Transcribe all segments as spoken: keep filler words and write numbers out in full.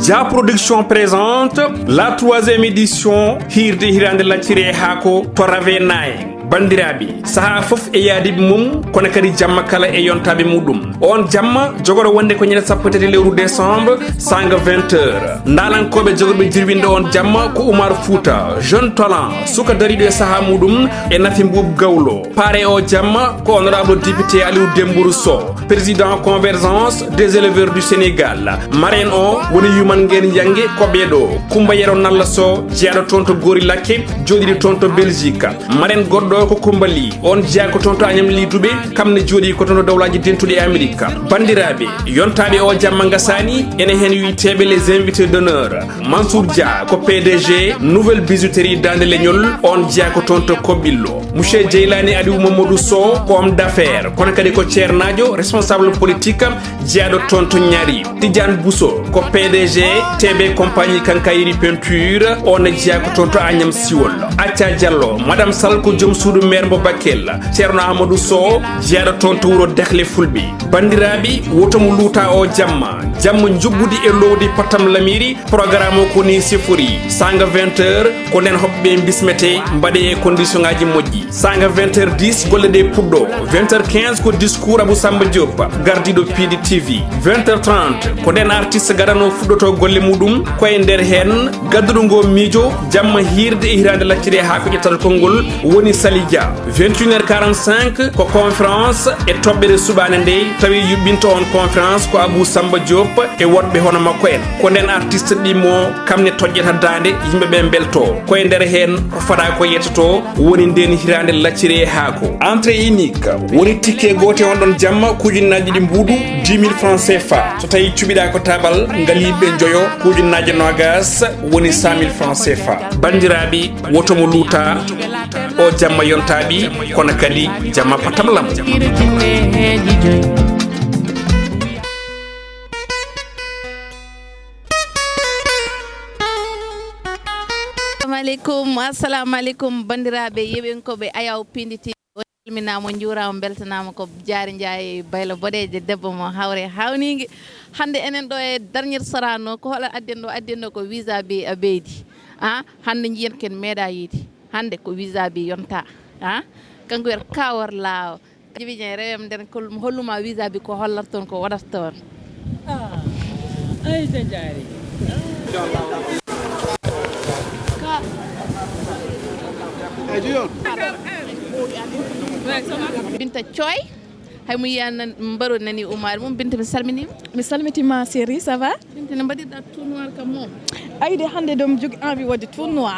Da Production présente la troisième édition Hirde Hirande Lacciri e Haako to Ravenaye. Bandiraɓe, saha fof e yaadiɓe mum, kono kadi jamma kala e yontaɓe muɗum. On jamma jogoɗo wonde ko ñande sappo e tati lewru décembre, sanga vingt heures. Ndalankoɓe jogorɓe jirwinde on jamma ko Oumar Fouta, jeune talent, suka dariɗo e saha muɗum, e Nafi Mbuub Gawlo. Pare o jamma ko honorable député Aliou Dembourou Sow, président Convergence des éleveurs du Sénégal. Marraine o woni Yuman Ngeen Yange, ko ɓeɗo: Kumba Yero Nalla Sow, jeyaɗo toon to Gori Lakke, joɗiɗo toon to Belgique. Marraine goɗɗo ko Kumba Ly, on jeya ko toon to Agnam Ly Toubé, kam ne joɗi ko toon to Dawlaji Dentuɗi e Amérique. Bandiraɓe, yontaɓe o jamma gasani, ene hen wiyteɓe les invités d'honneur. Mansour Dia ko P D G Nouvelle Bijouterie Dande Leñol, on jeya ko toon to Kobillo. Monsieur Jeylani Aliou Mamadou Sow ko homme d'affaires, kono kadi ko ceernajo, responsable politique, jeyaɗo toon to Ñaari. Tidiane Bousso ko P D G T B Compagnie Quincaillerie Peinture, on ne jeya ko toon to Agnam Siwol. Acca Diallo, Madame Sall ko joom suudu maire mo Bakel. Ceerno Amadou Sow, jeyaɗo toon to wuro Dehli Fulɓe. Bandiraɓe, woto mo luuta o jamma. Jamma njuɓɓudi e lowdi Patam Lamiri, programme o ko ni sifori. Sanga vingt heures, ko nden hoɓɓe bismete, mbaɗe e condition ngaji moƴƴi. Sanga vingt heures dix, golle ɗe puɗɗo. Vingt heures quinze ko discours Abou Samba Diop, gardiɗo P D T V. Vingt heures trente, ko nden artiste gadano fuɗɗoto golle muɗum, ko e nder hen gadduɗo ngo miijo, jamma hirde e hirande lacciri e haako ƴettata konngol woni Sali Dia. Vingt et une heures quarante-cinq ko conférence e toɓɓere suɓaande nde, tawi yuɓɓinto on conférence ko Abou Samba Diop e woɗɓe hono makko en. Ko nden artiste ɗimmo, kam ne toƴƴata daande, yimɓe ɓe mbelto. Ko e nder heen ko fada ko yettoto, woni nden hiraande lacciri e haako. Entrée unique, woni ticket goote on ɗon jamma, ko ujunnaaji ɗiɗi mbuuɗu, dix mille francs C F A. So tawi cuɓiɗa ko tabal, ngaliiɓe njoyo, ko ujunnaaji noogas, woni cent mille francs C F A. Banndiraaɓe, woto mo luuta, o jamma yontaaɓi, kono kadi jamma patam lam. Assalamu aleykum, assalamu aleykum, banndiraaɓe yeɓenkoɓe Ayaw Pindi T V. On calminaama, on njuuraama, on mbeltanaama. Ko Jaari Njaay, Baylo Boɗeejo, debbo mo hawre hawniinge. Hannde enen ɗo e Darñir Sorano, ko hol addi en ɗo? Addi en ɗo ko visa bi a ɓeydi. Ah, hannde njiyen ken meeɗa yiide. Hannde ko visa bi yonta. Ah, kanko wiyata Kawor Laawo. Jibi Ñaŋ, rewem nder kol-, holluma visa bi ko hollat toon, ko waɗata toon. Ah, ay, Jaari. Binta Coy, hay mo yiya nan-, mbaɗo nani umaade mum. Binta, mi salminiima. Mi salmitima, chérie, ça va? Binta, no mbaɗirɗa tournoi kam mum? Ay, de hannde ɗo mi jogi envie waɗde tournoi.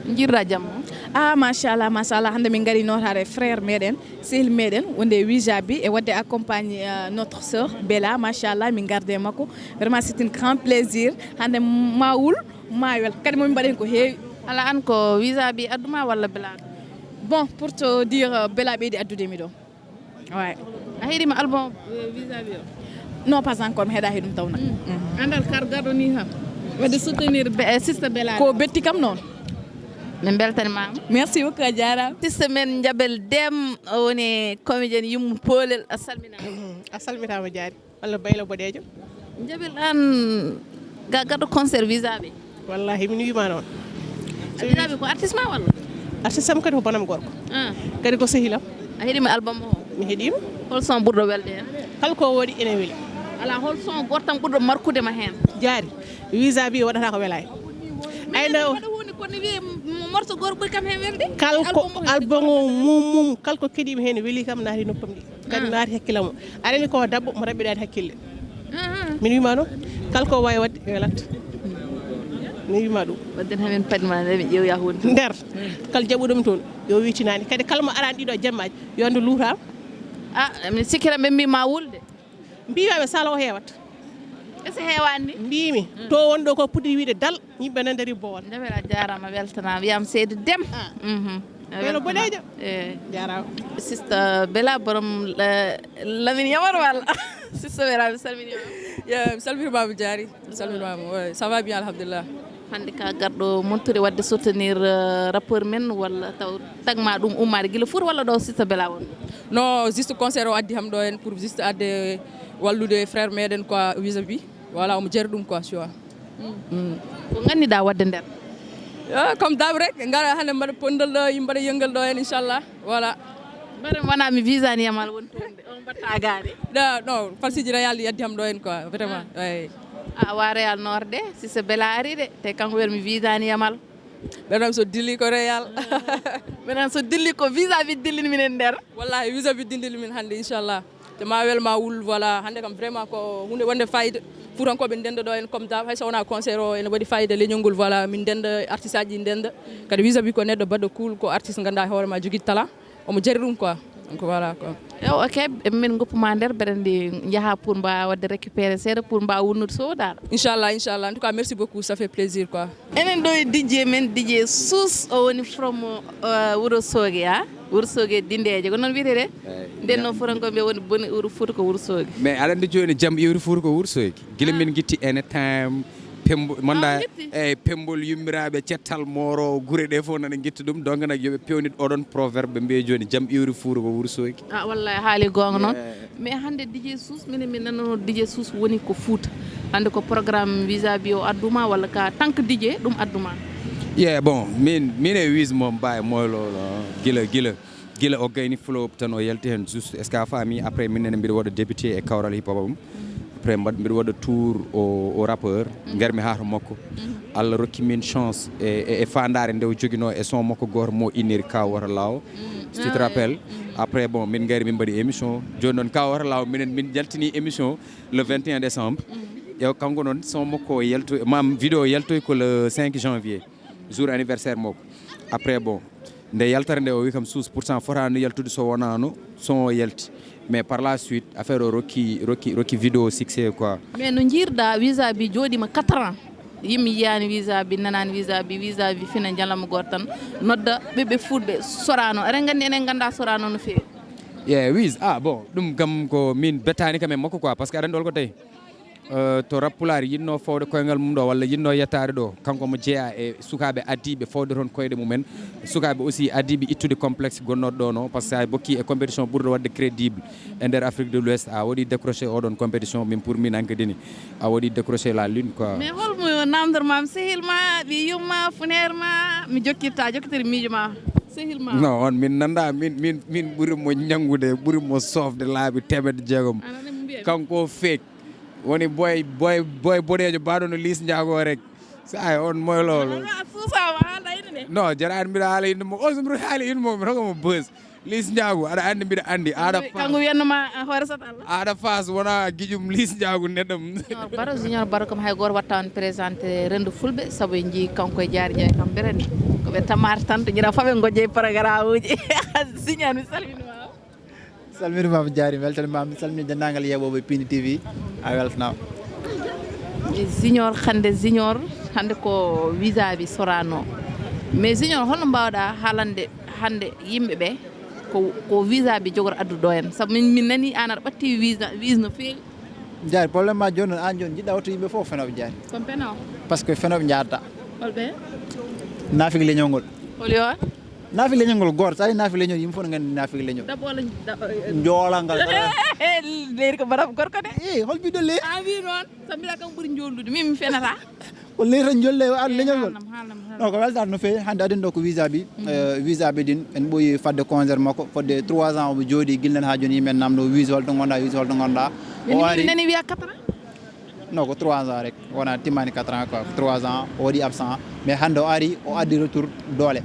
Njirɗa jam mum? Ah, machallah, machallah. Hannde min ngari nootaade frère meɗen, sehil meɗen, wonde visa bi e waɗde accompagné, euh, notre sœur Bella, machallah, min ngarde makko. Vraiment, c'est un grand plaisir. Hannde ma wul, ma wel. Kadi mo min mbaɗen ko heewi. Ala, an ko visa bi adduma walla Bella? Bon, pour te dire, euh, Bella ɓeydi addude mi ɗo. Ouais. A heɗima album, euh, visa bi o? Non, pas encore. Mi heɗa heɗum taw nak. Mm. Mm. Andal kar garɗo ni kam. Wadde soutenir be, eh, sister Bella. Ko betti kam noon. Min beltanima. Merci beaucoup, a jaaraama. Sister men Jabel Dem, o woni comédien yummo Poolel. A salminaama. A salminaama, Jaari. Walla Baylo Boɗeejo. Jabel, an ga garɗo concert visa bi? Wallahi, min wiima noon. Visa bi ko artiste ma walla? Artiste am kadi ko banam gorko. Ah. Kadi ko sehilam. A heɗima album o? Mi heɗima. Hol son ɓurɗo welde hen? Kala ko woɗi ene weli. Ala, hol son goto tan ɓurɗo markude ma hen? Jaari, visa bi waɗata ko welani. Ay, no waɗa woni kono wiye morceau goto ɓuri kam hen welde? Kala ko album o mum, mum, kala ko keɗimi hen weli kam, naati noppam ɗi. Kadi naati hakkillam o. Aɗa anndi ko debbo mo raɓɓiɗaani hakkille. Min wiima noon, kala ko waawi waɗde, welat. Min wiima ɗum. Wadden hamin paɗi ma, nde mi ƴeew yahude. Nder, kala jaɓuɗo mi toon, yo witinaani. Kadi kala mo araani ɗiɗo jemmaaji, yo anndu luutaama. Ah, mi sikkira ɓe mbii ma wulde. Mbiimi ɓe sala o heewat. Ese heewani ni? Mbiimi, to wonɗo ko puɗɗi wiide dal, yimɓe nana ndari boowal. Ndewel a jaaraama, weltanaama. Wiyam Seydi Dem. Ah. Mhm. Bella Boɗeejo. Eh. Jaaraama. Sister Bella, borom, eh, Lamine Yamar walla? Sister Bella, mi salmini ma. Yeah, mi salmini ma, mi jaari. Mi salmini ma, ouais, ça va bien, alhamdulillah. Hannde ka garɗo montude waɗde soutenir, euh, rappeur men, walla taw tagma ɗum ummaade gila Fuuta walla ɗo Sister Bella won? Non, juste concert o addi ham ɗo hen pour juste adde wallude frère meɗen quoi, vis-à-vis. Voilà, omo jeeri ɗum quoi, tu vois. Ko nganndiɗaa waɗde nder? Ah, comme dab rek, ngara hannde mbaɗa pondal ɗo, yimɓe mbaɗa yëngal ɗo heen, inchallah. Voilà. Mbaɗa wona mi visani yamal woni toon de, on mbaɗta gaari. Da, non, falsiji Real yaddi ham ɗo heen quoi, vraiment. Ah. Eyi. A wa Real Nord de, si se bela ari de, te kanko wiyata mi visani yamal. Ɓe ɗon so dilli ko Real. Minen so dilli ko vis-à-vis dillini minen nder. Wallahi, vis-à-vis dillini min hannde, inchallah. Te ma wel ma wul, voilà, hannde kam vraiment ko huunde wonde fayida. Fuutankooɓe ndenda ɗo en comme dab, hay so wona concert o ene waɗi fayida leñol ngol, voilà, min ndenda, artiste aji ɗi ndenda. Kadi vis-à-vis ko neɗɗo baɗɗo cool, ko artiste ngannduɗaa hoore ma jogii talent, omo jari ɗum quoi. Donc voilà quoi. Yo, ok, min goppuma nder, mbeɗa anndi njaha pour mbawa waɗde récupéré seeɗa, pour mbawa wonnude soodaaɗo. Inchallah, inchallah. En tout cas, merci beaucoup, ça fait plaisir quoi. Enen ɗo e D J men, D J Suus, o woni from, uh, Wuro Sooge, a? Wuro Sooge Dindeeje, ko noon wiyetee? Eyi. Nden noon, fuutankooɓe mbiya woni boni wuro Fuuta ko Wuro Sooge. Mais aɗa anndi jooni jam iwri Fuuta ko Wuro Sooge. Gila min ngitti anytime, pembo, manda, ngitti? Eyi, pembol yummiraaɓe, cettal mooro, gure ɗe fof nana ngitti ɗum. Donc nag, yo ɓe pewnit oɗon proverbe, ɓe mbiya jooni jam iwri Fuuta ko Wuro Sooge. Ah, wallahi, haali goonga noon. Yeah. Mais hannde D J Suus, minen min nanano D J Suus woni ko Fuuta. Hannde ko programme vis-à-vis o adduma walla ka tant que D J ɗum adduma? Yeah, bon, min, min e Wiz moom mbawi moylo, gila, gila, gila o gayni flow up tan o yalti hen juste. Est-ce que a faami? Après min nene mbiɗa waɗa débuté e kawral hip hop am. Après mbaɗ-, mbiɗa waɗa tour au, au rappeur. Ngarmi haa to makko. Allah rokki min chance e, e, e faandaare nde o joginoo e son makko gooto mo inniri Ka Wata Laawo. Si tu te rappelles. Après, bon, min ngari min mbaɗi émission. Jooni noon, Ka Wata Laawo, minen min jaltini émission le vingt et un décembre. Ƴeew, kanko noon, son makko o yaltoy, maam, vidéo o yaltoy ko le cinq janvier, jour anniversaire makko. Après, bon, nde yaltere nde o wi kam, Suus, pourtant fotaano yaltude so wonaano son o yalti. Mais par la suite, affaire o rokki, rokki, rokki vidéo succès quoi. Mais no jiirɗa vis-à-vis jooɗiima quatre ans, yimɓe yiyaani vis-à-vis, nanaani vis-à-vis, vis-à-vis fina ñalawma gooto tan, nodda ɓiɓɓe fulɓe Sorano. Eɗen nganndi, enen ngannda Sorano no feewi. Yeah, Wiz, ah, bon, ɗum kam ko min bettaani kam e makko quoi, parce que aɗa anndi hol ko tawi. Euh, to rap pulaar yiɗno fawde koyngal mum ɗo, walla yiɗno yettaade ɗo, kanko mo jeyaa e sukaaɓe adiiɓe fawde toon koyɗe mumen. Sukaaɓe aussi adiiɓe ittude complexe gonnooɗo ɗo no, parce que sa bokki e compétition ɓurɗo waɗde crédible e nder Afrique de l'Ouest, a waɗi décroché oɗon compétition, min pour min hankadini a waɗi décroché la lune quoi. Mais holmo namdor ma, mi sehil ma, ɓi yumma, funeer ma, mi jokkitta, jokkitiri miijo ma, sehil ma? Non, on min nanda, min, min, min ɓuri mo ñanngude, ɓuri mo soofde laabi teemedde jeegom. Kanko o feek. Woni boy, boy, boy boɗeejo baɗo no Liis Njaago rek. Sa ay on moy loolu. Suusaama haala inde de. Non, jaraani mbiɗa haala inde mo. O so mbiɗa haala inde mo, mi roga mo buzz. Liis Njaago, aɗa anndi mbiɗa anndi. Aɗa Faas. Kanko wiyanno ma, a, hoore sat Allah. Aɗa Faas wona giƴum Liis Njaago neɗɗam. Junior Baro, Junior Baro kam hay gooto watta on présenté renndo fulɓe, sabu en njii kanko e Jaari Njaay kam berani. Ko ɓe tamaata tan to ƴira faɓe ngojje e programme uji. Junior, mi salmini ma. Salmini ma, mi jaari, weltani ma, mi salmini denndaangal yeeɓooɓe Pindi T V, a weltanaama. Junior, hannde Junior, hannde ko vis-à-vis Sorano. Mais Junior, holno mbaawɗa haalande hannde yimɓe ɓe ko, ko vis-à-vis jogor addude ɗo en? Sabu min, min nani aan aɗa ɓatti vis, vis no feewi. Jaari, problème ma jooni noon, aan jooni njiɗɗa wattu yimɓe fof fenooɓe jaari. Ko fenooɓe? Parce que fenooɓe njaadata. Holɓe? Naafik leñol ngol. Holi on? Naafik leñol ngol gooto, so a yii naafik leñol, yimɓe fof ne nganndi naafik leñol. Daɓɓo walla daɓɓo, eh, njoolal ngal. Leydi ko mbaɗa ko gorko de. Eh, hol ɓiɗɗo leydi? A wi noon, so mbiɗa kam ɓuri njooldude, min mi fenata. Ko leydi tan njolle o ar leñol ngol. Haalnam, haalnam, haalnam. Non, ko weltaare no feewi. Hannde aden ɗo ko vis-à-vis. Eh, vis-à-vis ɗin, en ɓooyi fadde concert makko, fodde trois ans omo jooɗi, gila nen haa jooni yimɓe namno, Wiz, holto ngonɗa, Wiz, holto ngonɗa? O ari. Nani wiya quatre ans? Non, ko trois ans rek. Wona timmani quatre ans quoi, ko trois ans o waɗi absent. Mais hannde o ari, o addi retour doole.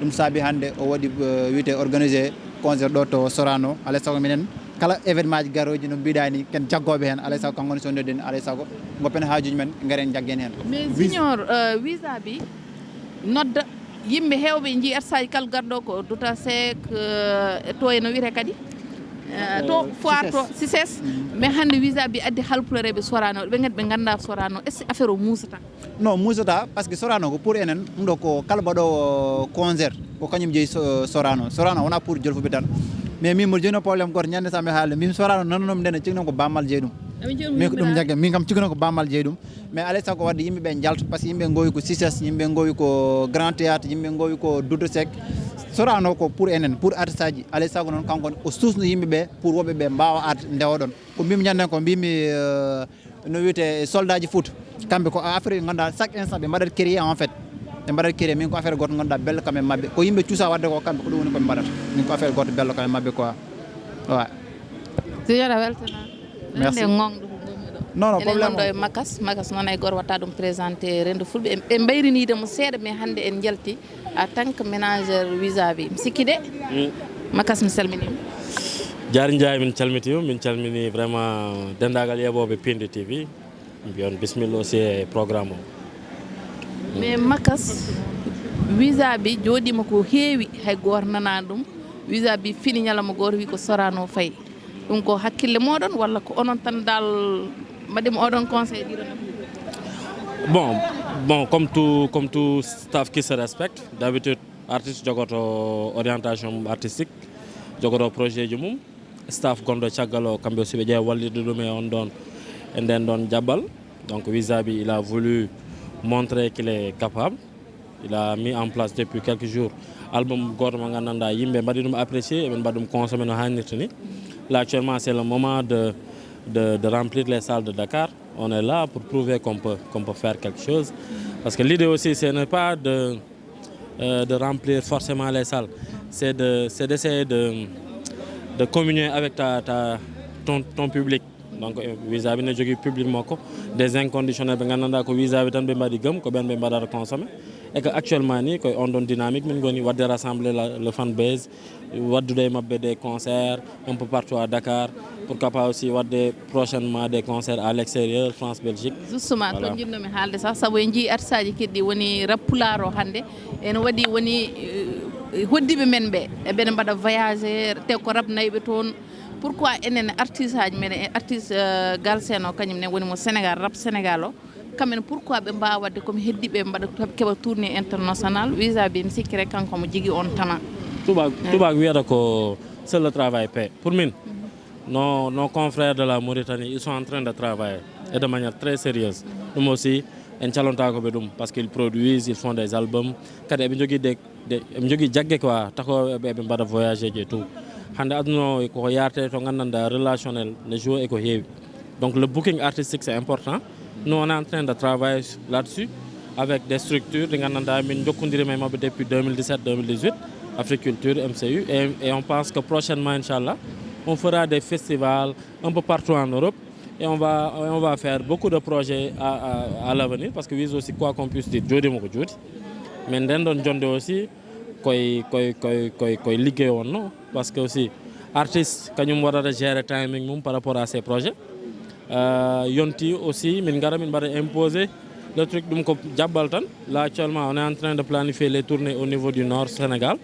Ɗum saabi hannde o waɗi, eh, wiyete organisé concert ɗo to Sorano. Alay sago minen kala événement ji garooji no mbiɗa ni, ken jaggooɓe heen. Alay sago kanko ne so nodden, alay sago ngoppen haajuji men, ngaren jaggen heen. Mais Junior, eh, vis-à-vis nodda yimɓe heewɓe njii artisaaji kala garɗo ko Douta Seck, eh, to e no wiyete kadi, eh, to foire to Cices. Mais hannde vis-à-vis addi halpulareeɓe Sorano, ɓe nganndu-, ɓe ngannda Sorano, est-ce que affaire o muusata? Non, muusata, parce que Sorano ko pour enen, ɗum ɗo ko kala mbaɗoowo concert, ko kañum jeyi So-, Sorano. Sorano wona pour Jolfuɓe tan. Mais min mboɗo jooni problème gooto, ñande sa mi haalde, min Sorano nananoomi ndene, ciknoo ko Bammal jeyi ɗum. Min ko ɗum jagge, min kam ciknoo ko Bammal jeyi ɗum. Mais alay sago waɗde yimɓe ɓe njalta, parce que yimɓe ngowi ko Cices, yimɓe ngowi ko Grand Théâtre, yimɓe ngowi ko Douta Seck. Sorano ko pour enen, pour artiste aji. Alay sago noon kanko o suusno yimɓe ɓe pour woɓɓe ɓe mbaawa arde ndewa ɗon. Ko mbimi ñande ko mbimi, euh, No wiyetee soldaaji Fuuta. Kamɓe ko affaire ɓe ngannduɗaa chaque instant ɓe mbaɗat créer en fait. Ɓe mbaɗat créer, min ko affaire gooto ngannduɗaa bello kam e maɓɓe. Ko yimɓe cuusa waɗde ko, kamɓe ko ɗum woni ko ɓe mbaɗata. Min ko affaire gooto bello kam e maɓɓe quoi. Ouais. Signora weltana. Merci. Rende ngongɗo ko gonmi ɗo. Non, non, Enen problème ngonɗo e Makas, Makas noon hay gooto watta ɗum présenté renndo fulɓe. En, en mbayrinii mo seeɗa, mais hannde en njalti en tant que manager Wiza Bi. Mi sikki de, Makas, mi salminiima. Jaari Njaay, min calmitiima, min calmini vraiment denndaangal yeɓooɓe Pindi T V. Mbiyon bisimilla aussi e programme o. Mais Makas, Wiza Bi jooɗiima ko heewi, hay gooto nanaani ɗum. Wiza Bi fini ñalawma gooto, wi ko Sorano fayi. Ɗum ko hakkille mooɗon walla ko onon tan dal mbaɗi mo oɗon conseil ɗiɗo nokku? Bon, bon, comme tout, comme tout staff qui se respecte, d'habitude, artiste jogoto orientation mum artistique, jogoto projet ji mum. Staff gonɗo caggal o, kamɓe aussi ɓe ƴeewa wallirde ɗum e on ɗon, e nden ɗon jaɓɓal. Donc, Wiza Bi, il a voulu montrer qu'il est capable. Il a mis en place depuis quelques jours album gooto mo nganndanɗaa yimɓe mbaɗi ɗum apprécier, eɓen mbaɗi ɗum consommer no haanirta ni. Là, actuellement, c'est le moment de, de, de remplir les salles de Dakar. On est là pour prouver qu'on peut, qu'on peut faire quelque chose. Parce que l'idée aussi, ce n'est pas de, euh, de remplir forcément les salles. C'est de, c'est d'essayer de, de communier avec ta, ta, ton, ton public. Donc, euh, Wiza Bi ne jogii public makko, des inconditionnels ɓe nganndanɗaa ko Wiza Bi tan ɓe mbaɗi gëm, ko ɓen ɓe mbaɗata consommer. Et que actuellement ni, koye on ɗon dynamique min ngoni, waɗde rassembler la, le fan base, waɗdude e maɓɓe des concerts un peu partout à Dakar. Pourquoi pas aussi waɗde prochainement des concerts à l'extérieur, France, Belgique. Justement, Voilà. Toon njiɗnomi haalde sax, sabu en njii artisaaji keɗɗi woni rap pulaar o hannde. Ene waɗi woni, eh, hoddiiɓe men ɓe, eɓene mbaɗa voyager, te ko rap nayɓe toon. Pourquoi enen artisaaji men, e artiste, eh, Galsen o, kañum ne woni mo Sénégal, rap Sénégal o, kamɓe ne pourquoi ɓe mbaawa waɗde comme heddiiɓe mbaɗa, keɓa tournée international? Wiza Bi, mi sikki rek kanko mo jogii on talent. Tubaak, tubaak wiyata ko seul le travail paie. Pour min, nos, nos confrères de la Mauritanie, ils sont en train de travailler et de manière très sérieuse. Ɗum aussi, en calontaako ɓe ɗum, parce qu'ils produisent, ils font des albums. Kadi eɓe njogii des, des, eɓe njogii jagge quoi, takooɓe ɓe, ɓe mbaɗa voyage ji et tout. Hannde aduna o ko yaarte to nganndanɗaa relationnel ne joue e ko heewi. Donc le booking artistique, c'est important. Nous, on est en train de travailler là-dessus avec des structures ɗe nganndanɗaa min jokkondirima e maɓɓe depuis deux mille dix-sept deux mille dix-huit, Africulture, M C U, et, et on pense que prochainement, Inch'Allah, on fera des festivals un peu partout en Europe et on va, on va faire beaucoup de projets à, à, à l'avenir, parce que Wiza aussi, quoi qu'on puisse dire, jooɗiima ko juuti. Mais nden ɗon jonnde aussi, koye, koye, koye, koye, koye liggey wonnoo, parce que aussi artiste kañum waɗata gérer timing mum par rapport à ses projets. Euh, yonti aussi min ngara min mbaɗa imposer le truc, ɗum ko jaɓɓal tan. Là actuellement, on est en train de planifier les tournées au niveau du nord Sénégal.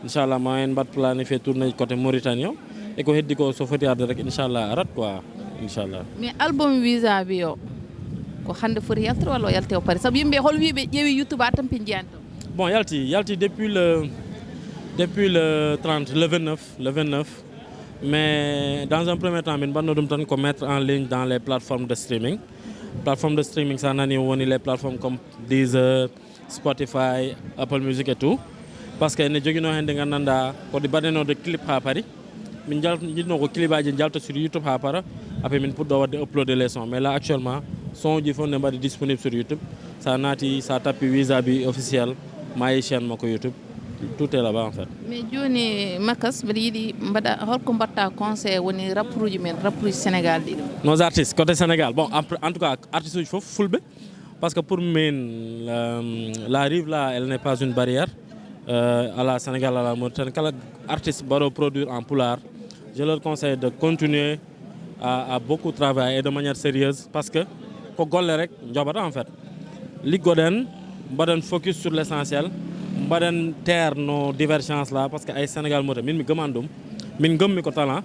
Inchallah, ma en mbaɗ planifier tournée côté Mauritanie o. E ko heddi ko, so foti arde rek, inchallah, arat quoi. Inchallah. Mais album Wiza Bi o, ko hannde foti yaltude walla o yalti o paari? Sabu yimɓe hol wiiɓe ƴeewi YouTube a tampi njiyan tan? Bon, yalti, yalti depuis le, depuis le trente, le vingt-neuf, le vingt-neuf. Mais dans un premier temps, min mbaɗno ɗum tan ko mettre en ligne dans les plateformes de streaming. Plateforme de streaming, sa nani, woni les plateformes comme Deezer, Spotify, Apple Music et tout. Parce que ene joginoo heen ɗe nganndanɗaa ko ɗe mbaɗenooɗe clip haa paari. Min njal-, njiɗnoo ko clipaaji njalta sur YouTube haa para. Après min puɗɗoo waɗde uploader les sons. Mais là actuellement, son uji fof ne mbaɗi disponible sur YouTube. Sa naati, sa tappi Wiza Bi officiel, ma yi chaîne makko YouTube. Tout est là-bas en fait. Mais jooni Makas, mbeɗa yiɗi mbaɗa, holko mbaɗta conseil woni rapport uji men, rapport uji Sénégal ɗiɗo? Nos artistes côté Sénégal. Bon, en, en tout cas, artistes uji fof fulɓe. Parce que pour min, euh, la rive là, elle n'est pas une barrière, euh, à la Sénégal, à la Mauritanie. Kala artiste mbaɗo produire en pulaar, je leur conseille de continuer à, à beaucoup travailler et de manière sérieuse, parce que ko golle rek njoɓata en fait. Liggoɗen, mbaɗen focus sur l'essentiel, mbaɗen taire nos divergences là, parce que ay Sénégal, Mauritanie, min mi gëman ɗum, min gëmmi ko talent,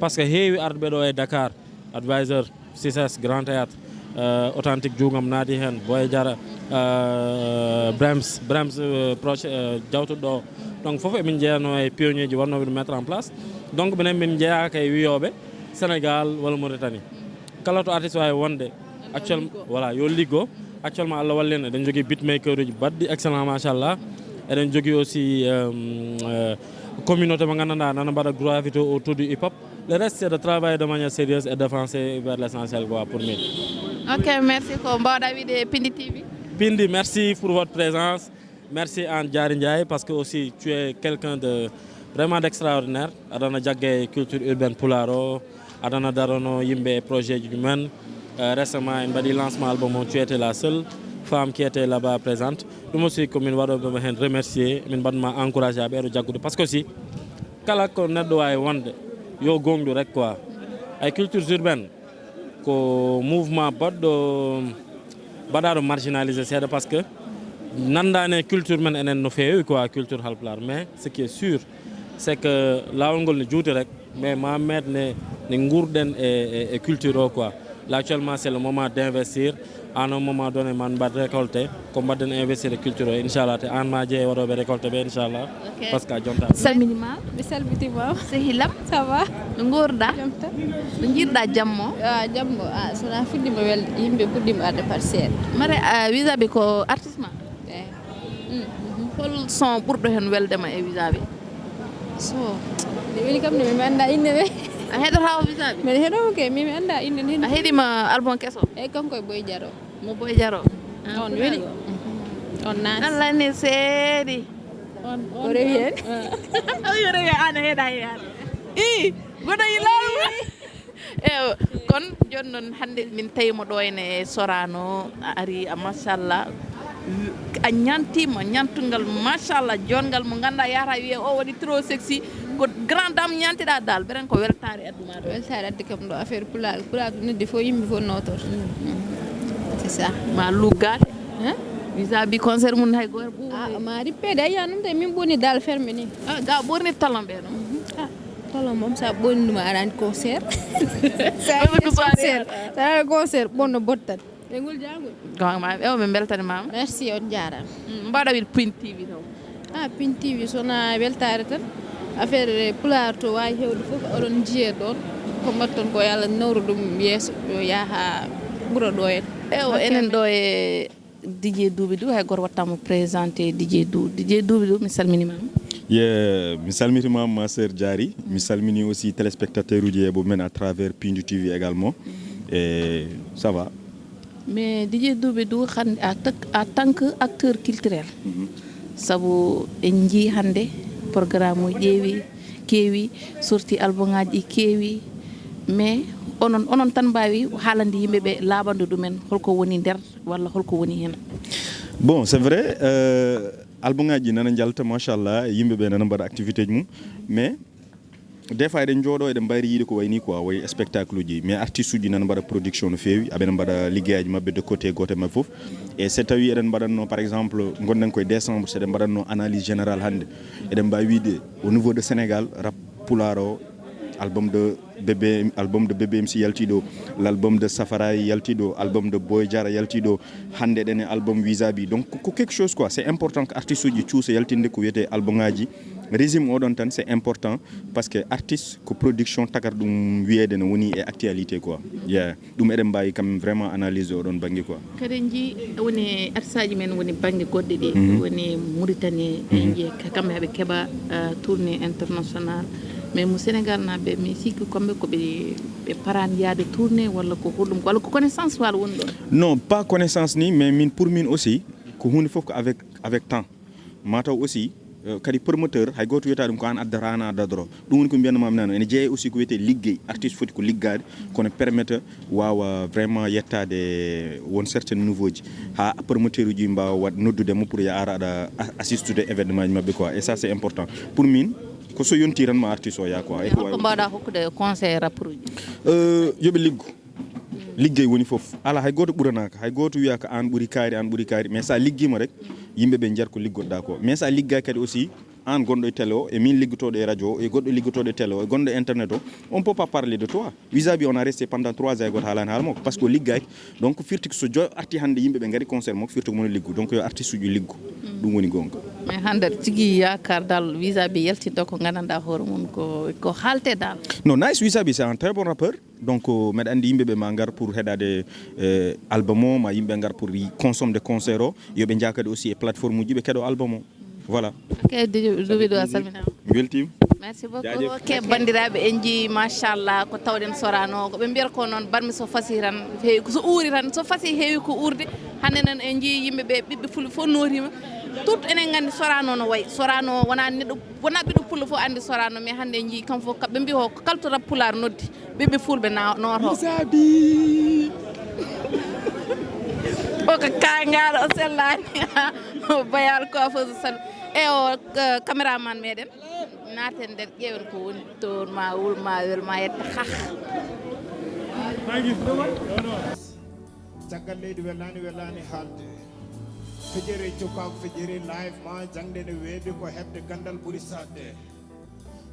parce que heewi arɓe ɗo e Dakar, advisor, C C S, Grand Théâtre, euh, Authentique, juungam naati heen, Boy Jara, euh, Brems, Brems, euh, proche, euh, jawtuɗo ɗo. Donc fof emin njeyanoo e pionnier ji wonnooɓe ɗum mettre en place. Donc minen min njeyaaka e wiyooɓe Sénégal walla Mauritanie. Kala to artiste waawi wonde, actuellement, voilà, yo liggo. Actuellement, Allah walli en, eɗen njogii beatmaker uji baɗɗi excellent, machallah. Eɗen njogii aussi, euh, euh, communauté mo nganndanɗaa nana mbaɗa gravité autour du hip hop. Le reste, c'est de travailler de manière sérieuse et d'avancer vers l'essentiel, quoi, pour min. Ok, merci. Ko mbaawɗaa wiide Pindi T V? Pindi, merci pour votre présence. Merci Anne Diary Ndiaye, parce que aussi tu es quelqu'un de vraiment d'extraordinaire. Aɗana jagge culture urbaine pulaar o, aɗana darono yimɓe e projet ji mumen. Euh, récemment, en mbaɗi lancement album o, tu étais la seule femme qui était là-bas présente. Ɗum aussi ko min waɗooɓe mo heen remercier, min mbaɗma encouragé haa ɓeeɗo jaggude. Parce que aussi, kala ko neɗɗo waawi wonde, yo goongɗu rek quoi. Ay culture urbaine, ko mouvement baɗɗo, baɗaaɗo marginalisé seeɗa, parce que nanndaani e culture men enen no feewi quoi, culture halpulaar. Mais ce qui est sûr, c'est que laawol ngol ne juuti rek, mais ma meet ne, ne nguurɗen e, e, e culture o quoi. Là, actuellement, c'est le moment d'investir. À un moment donné, man mbaɗ récolté, ko mbaɗɗen investir e culture o, inchallah. Te aan ma jeye waɗooɓe récolté ɓe, inchallah. Ok. Parce que a jonta. Salmini ma. Mi salmiti ma. Sehilam. Ça va? No nguurɗaa? Jam tan. No njiirɗaa jammo? Ah, jammo. Ah, so na fuɗɗima welde, yimɓe puɗɗima arde par seeɗa. Mare, ah, vis-à-vis ko artiste ma? Eh. Mm. Hol son ɓurɗo heen welde ma e vis-à-vis? So, nde weli kam ne, mi annda innde ɓe. A heɗoto o vis-à-vis? Mbeɗa heɗoo kay, mi, mi annda innde ne. A heɗima album keso? Eyi, kanko e Boy Jaro. Mo Boy Jaro? Ah, on weli. On naati. Allah ne seedi. On, on o rewi heen. Ah. O rewi, aan a heɗa heen. Ii, goɗo yi laamu. Eyo, kon jooni noon hannde min tawi mo ɗo ene Sorano, a ari, a machallah, a ñantiima ñantungal machallah, joɗngal mo ngannduɗaa yahata wiye o waɗi trop sexy, ko grand dame ñantiɗaa dal, beren ko weltaare addu ma ɗo. Weltaare addi kam ɗo affaire pulaar, pulaar ko noddi fof yimɓe fof nootor. C'est ça. Ma luggaade. Hein? Vis-à-vis concert mum hay gooto ɓuuɓa. Ah, ma rippeede a yiya ɗum de, min ɓoni dal fermé ni. Ah, ga ɓorni talon ɓe ɗo. Mhm. Ah. Kala moom sa ɓonni ɗum a arani concert. Sa Wala ko yiɗi soirée concert, a- sa arani concert ɓonno bottat. E ngol jangol. Gonga ma, ewo min beltanimama. Merci, on jaarama. Mm, mbaɗa wiide Pin T V taw. Ah, Pin T V sona weltaare tan. Affaire pulaar to waawi hewde fof oɗon njiye ɗon. Ko mbaɗton ko yo Allah nawru ɗum yeeso, yo yaha ɓura ɗo en. Ewo, ok, enen ɗo e D J Duuɓi Duu, hay gooto waɗtaa mo présenté D J Duu. D J Duuɓi Duu, mi salminiima ma. Ye, mi salmitiima ma, ma sœur Diary. Mi salmini aussi téléspectateur uji e ɓe men à travers Pindu T V également. Et ça va. Mais D J Duuɓi Duu, hannde en tant que acteur culturel. Mhm. Sabu en njii hannde programme uji ƴeewi, keewi, sorti album ŋaaji ɗi keewi. Mais onon, onon tan mbaawi haalande yimɓe ɓe laaɓande ɗumen holko woni nder walla holko woni heen? Bon, c'est vrai, euh, album ŋaaji nana njalta, machallah, yimɓe ɓe nana mbaɗa activité ji mum, mais des fois eɗen jooɗo, eɗen mbayri yiide ko wayni quoi, way spectacle uji, mais artiste uji nana mbaɗa production no feewi, aɓe mbaɗa liggeyaji maɓɓe de côté gooto e maɓɓe fof. Et so tawi eɗen mbaɗanno, par exemple, gonɗen koye décembre, so eɗen mbaɗanno analyse générale hannde, eɗen mbawi wiide au niveau de Sénégal, rap pulaar o, album de Bébé, album de Bébé M C yalti ɗo, l'album de Safaray yalti ɗo, album de Boy Diarra yalti ɗo, hannde ɗen e album Wizabi. Donc ko quelque chose quoi, c'est important que artiste uji cuusa yaltinde ko wiyete album ngaji. Régime oɗon tan, c'est important parce que artiste ko production, tagar ɗum wiyeede no woni e actualité quoi. Yeah. Ɗum eɗen mbawi quand même vraiment analyse oɗon banggue quoi. Kadi en njii woni artisaaji men woni bannge goɗɗe ɗi, mhm, woni Mauritanie, en, mhm, njii ka-, kamɓe haɓe keɓa, ah, tournée international. Mais mo Sénégal naaɓe, mi sikki kamɓe ko ɓe, ɓe paraani yaade tournée walla ko hoɗum, walla ko connaissance walla woni ɗon? Non, pas connaissance ni, mais min, pour min aussi, ko huunde fof ko avec, avec temps. Mataw aussi, euh, kadi promoteur, hay gooto wiyata ɗum ko aan addata, aan a dadoro. Ɗum woni ko mbiyanno maami nano. Ene jeeya aussi ko wiyete liggey. Artiste foti ko liggaade, kono permettre waawa vraiment yettaade won certains niveau ji. Haa promoteur uji mbaawa waɗ-, noddude mo pour ya ara aɗa a-, assistude événement ji maɓɓe quoi. Et ça, c'est important. Pour min, ko so yonti tan ma artiste o yaa quoi. E ko holko waawi mbaawɗaa hokkude conseil rappeur uji? Euh, yo ɓe liggo. Liggey woni fof. Alaa hay gooto ɓuranaaka, hay gooto wiyaa ko aan ɓuri kaari, aan ɓuri kaari. Mais so a liggiima rek, yimɓe ɓe njiyat ko liggotoɗaa ko. Mais so a liggaaki kadi aussi, aan gonɗo e télé o, e min liggotooɗo e radio o, e goɗɗo liggotooɗo e télé o, e gonɗo e internet o, on peut pas parler de toi. Wizabi, on a resté pendant trois ans, e gooto haalaani haala makko, parce que o liggaaki. Donc, firti ko so joyo arti hannde, yimɓe ɓe ngari concert makko, firti ko mo liggo. Donc, yo artiste uji liggo. Ɗum woni goonga. Mais hannde aɗa jogii yaakaar dal, Wizabi yaltinta ko nganndanɗaa hoore mum, ko, ko haalte dal? Non, nice, Wizabi, c'est un très bon rappeur. Donc, euh, mbeɗa anndi yimɓe ɓe ma ngar pour heɗaade, euh, album o, ma yimɓe ngar pour y-, consomme de concert o, yo ɓe njaa kadi aussi e plateforme uji ɓe keɗo album o. Voilà. Ok, Duuɓi Duu, a salminaama. Mi weltiima. Merci beaucoup. Ok, banndiraaɓe, en njii, machallah, ko tawɗen Sorano. Ko ɓe mbiyata ko noon, barmi so fasii tan, heewi ko so uuri tan, so fasii heewi ko uurde. Hannde noon en njii yimɓe ɓe, ɓiɓɓe fulɓe fof nootiima. Tout enen nganndi Sorano no wayi. Sorano wonaa neɗɗo, wonaa ɓiɗɗo pullo fof anndi Sorano, mais hannde en njii kam fof, ɓe mbiyi ko kalto rap pulaar noddi. Ɓiɓɓe fulɓe na-, nooto. Misabi. O ko kaangaaɗo, o sellaani. O bayaal ko fof so salu. E o, eh, caméraman meɗen. Naaten nder ƴeewen ko woni toon, ma wul, ma wel, ma yetta. Hah. Caggal leydi welaani, welaani haalde. Fejere cukaagu, fejere live ma, jaŋde ne weeɓi ko heɓde ganndal ɓuri saɗde.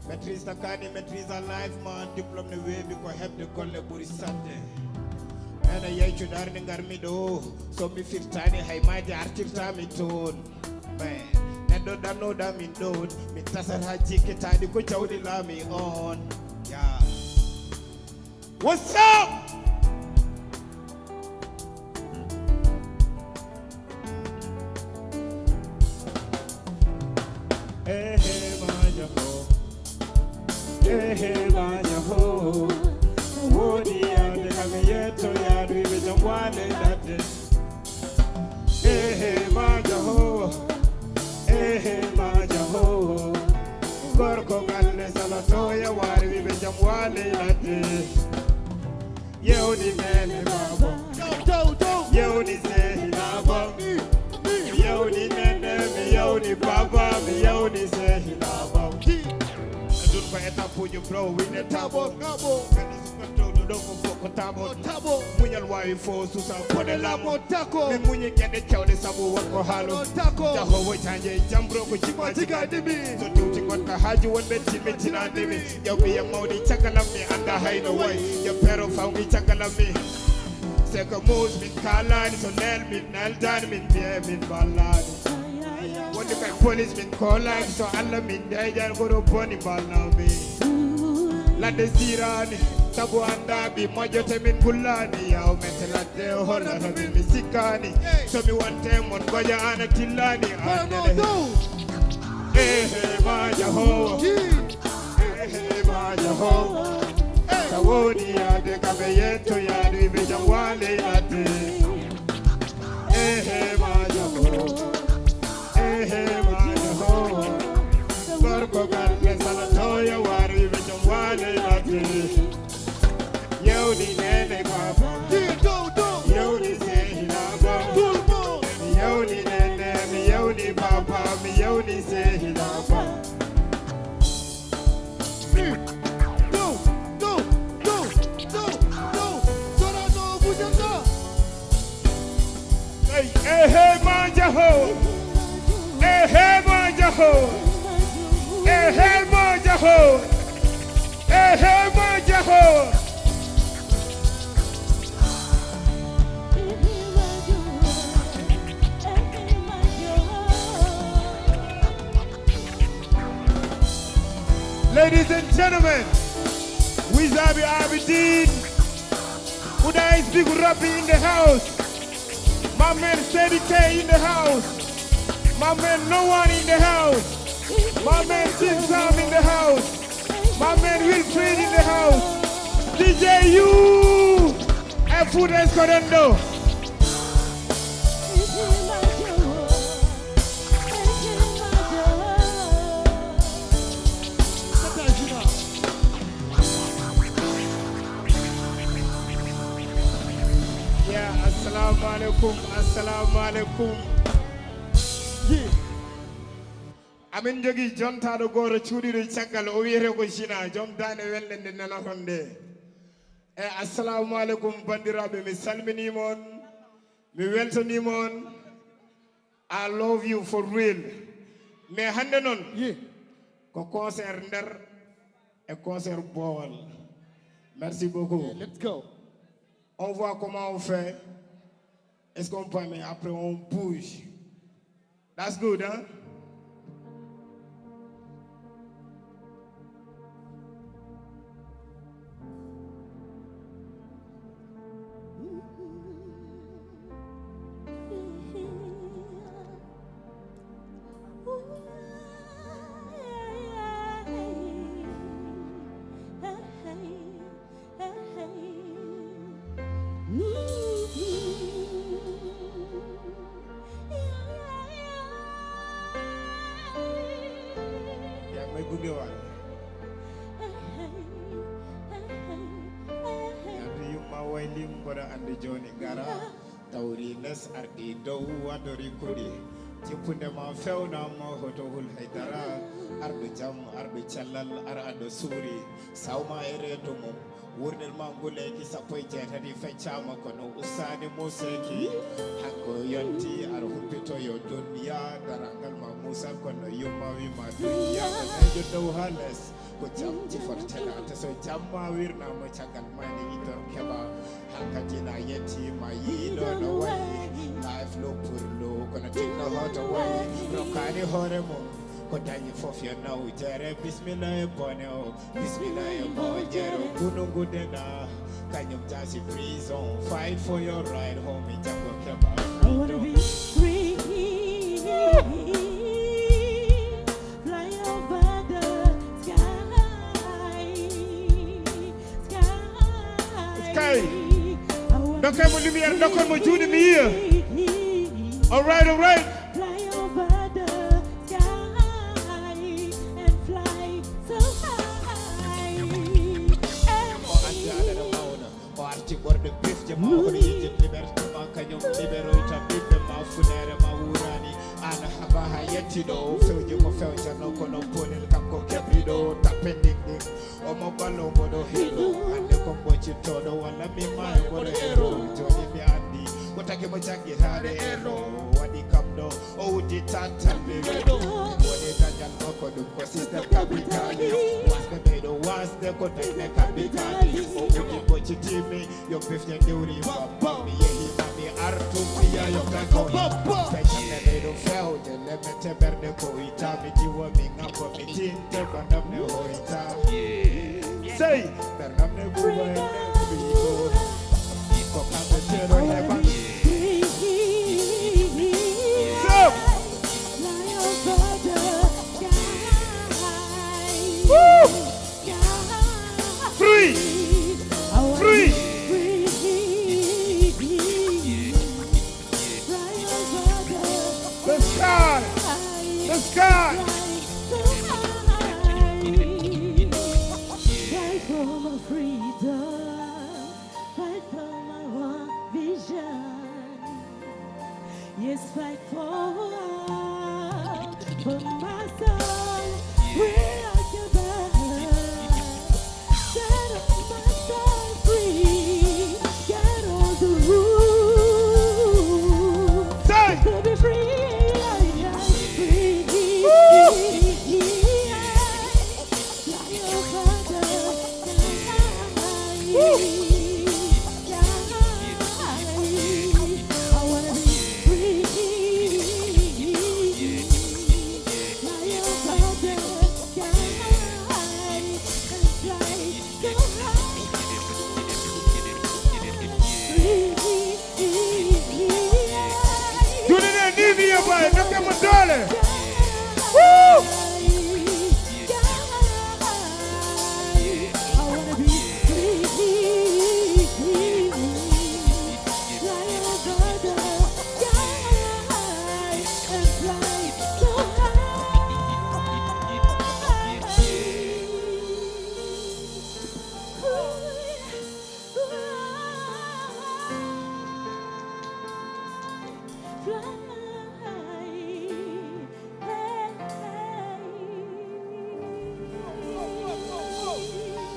Maîtrise takkaani, maîtrise en live ma, diplôme ne weeɓi ko heɓde golle ɓuri saɗde. Ene yayco darnde ngarmi ɗo, so mi firtaani hay maayde artirtaami toon. Mais neɗɗo ɗannoɗa min ɗon, min tasata jikkitaaɗi ko jawdi laami on. Ya. What's up? Ehe, maaja ho. Ehe, maaja ho. Wodi yaade kam yetto yaadu ibe jam wale dadde. Ehe, maaja ho. Ehe, maaja ho. Gorko galle salato ya wari ibe jam wale dadde. Yewni nene baba. Dow, dow, dow. Yewni sehi baba. Mi yewni nene, mi yewni baba, mi yewni sehi baba. Adun ko étape uji bro, wine tabo, ngabo. Kadi suka tawdu ɗo ko fof ko tabo. Tabo. Muñal wawi fof susa kone lamo. Tako. Mi muñi geɗe cawɗe sabu wonko haalo. Tako. Jahowo janje jambro ko jimma jigaɗi mi. So tewti gonka haaju wonɓe timmi tinanimi. Ƴew ɓiye mawɗi caggalam mi annda hay no wayi. Ƴew pero fawmi caggalam mi. C'est que muus min kaalani so nel min neldani min mbiye min ballani. Woni kay police min kolaki so Allah min deyjan goɗo boni ballami. Ladde sirani sabu annda ɓi moƴƴote min gullani yaw mette ladde hollata min mi sikkani. So mi wonte mon goƴa ana tillani. Ehe ma jahowo. Ehe ma jahowo. Sa woni yaade kamɓe yetto yaadu iɓe jam wale ladde. Ehe ma jahowo. Ehe ma jahowo. Gorko galle sala toya wari iɓe jam wale ladde. Yewni nene baba. Yewni sehina baba. Yewni nene, mi yewni baba, mi yewni sehina baba. Hey, ehe ma jaho. Ehe ma jaho. Ehe ma jaho. Ehe ma jaho. Ladies and gentlemen, Wizabi Abidin, Udais Big Rabbi in the house. My man Sedi K in the house. My man No One in the house. My man Tim Sam in the house. My man Wilfred in the house. D J U and Food Escodendo. Ya, assalamu alaikum, assalamu alaikum. Amin jogii jontaaɗo gooto cuuɗiiɗo caggal, o wiyetee ko Jina, joom daande welnde nde nanaton nde. E assalamu alaikum banndiraaɓe, mi salminiima on, mi weltaniima on. I love you for real. Mais hannde noon, yi, ko concert nder e concert boowal. Merci beaucoup. Yeah, let's go. On voit comment on fait. Est-ce qu'on peut, mais après on bouge. That's good, huh? Addu yumma wayli mboɗo anndi jooni gara. Tawri les ardi dow wadori kuɗi. Jippunde ma fewnama hoto hul haydara. Arɗo jam, arɗo cellal, ar aɗo suuri. Sawma e reedu mum. Wurɗel ma nguleeki sappo e jeetati feccaama kono ustaani muuseeki. Hakko yonti ar humpito yo dunya. Darangal ma muusal kono yumma wima dunya. Ko nejo dow haa les. Ko jam jifortela. Te so jamma wirnama caggal mani itor keɓa. Hankadi na yettima yiɗo no wayi. Life lo pour lo kono tinno hoto wayi. Rokkani hoore mum. Ko dañi fof yo naw jere. Bismillah e bone o. Bismillah e moƴƴere o. Kunu ngudena. Kañum jasi prison. Fight for your right, homie. Janngo keɓa. I wanna be free. Fly over the sky. Sky. Dokkee mo lumière, dokkon mo juuɗe mi yiya. All right, all right. Fly over the sky and fly so high. O arti aɗa mawna, o arti ɓorɗe bifje ma, o yejjit liberté ma, kañum liberoyta ɓiɓɓe ma, funeere ma wurani. An haba ha yetti ɗo, fewje ko fewjano, kono bonel kanko keɓri ɗo, tappe ndin ɗin. Omo ballo mboɗo helo, hannde ko mboccittoɗo, walla mi maayo mboɗo ero. Jooni mi anndi, ko taki mo jaggitaade ero, waɗi kam ɗo, o uddi tattal mi weɗo. Woni dañal makko ɗum ko système capitaliste, wasde ɓeyɗo wasde ko dañde capitalisme. O uddi mboccitiimi, yo bifje ndewri bam bam. Mi yehi ma mi artu, mi yayo tako bam bam. Feccande ɓeyɗo fewde, lemete ɓerɗe ko ita, mi diwo, mi ŋabbo, mi tinte, ko ndam ne hoyta. Sey, ɓerɗam ne buuba e nder ko kamɓe teɗo heɓa. So, woo! Free! Free! The sky! The sky! Fight for my freedom. Fight for my one vision. Yes, fight for, for my soul. We are together. Set my soul free. Get all the rules. Say. To be free, I am free. Woo! Juuɗe ɗe ni mi yeɓa e dokke mo doole. Woo!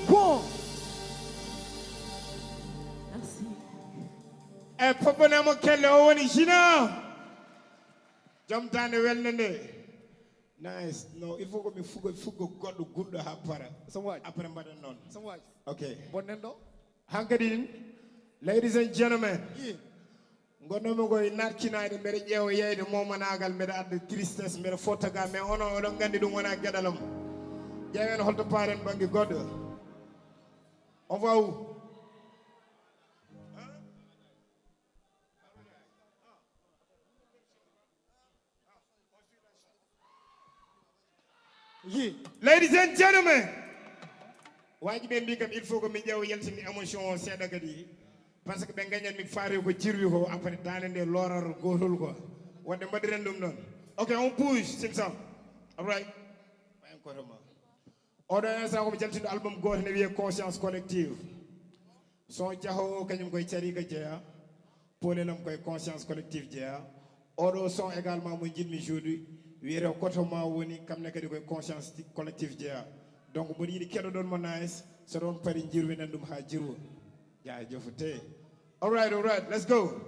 Bon. Merci. E poɓɓonemo kelle o woni Gina. Joom daande welnde nde. Nice. No, il faut ko mi fugo, fugo goɗɗo gulɗo ha para. Sama waji. Après mbaɗen noon. Sama waji. Ok. Bonnen ɗo. Hankadi, ladies and gentlemen, gonnomi ko e natkinaade, mbeɗa ƴeewa yeyde momanagal, mbeɗa adda tristesse, mbeɗa fotta ga, mais onon oɗon nganndi ɗum wona geɗal am. Ƴeewen holto paaren bannge goɗɗo. On va où? Yi. Ladies and gentlemen, waji ɓe mbi kam il faut ko mi ƴeewa yaltini émotion o seeɗa kadi, par ce que ɓe gañan mi faari ko jirwi ko, après daande nde loorar gotol quoi. Wonde mbaɗiren ɗum ɗon. Ok, on bouge, Simsam. All right. Ɓayen koto ma. Oɗo instant komi jaltinɗo album goto ne wiye Conscience Collective. Son jaho o kañum koye cariga jeeya. Polelam koye Conscience Collective jeeya. Oɗo son également mo jiɗmi joude wiyete koto ma woni, kam ne kadi koye Conscience Collective jeeya. Donc mboɗo yiɗi keɗoɗon mo nice, so ɗon pari jirwinen ɗum ha jirwa. Jaajëf te. All right, all right, let's go.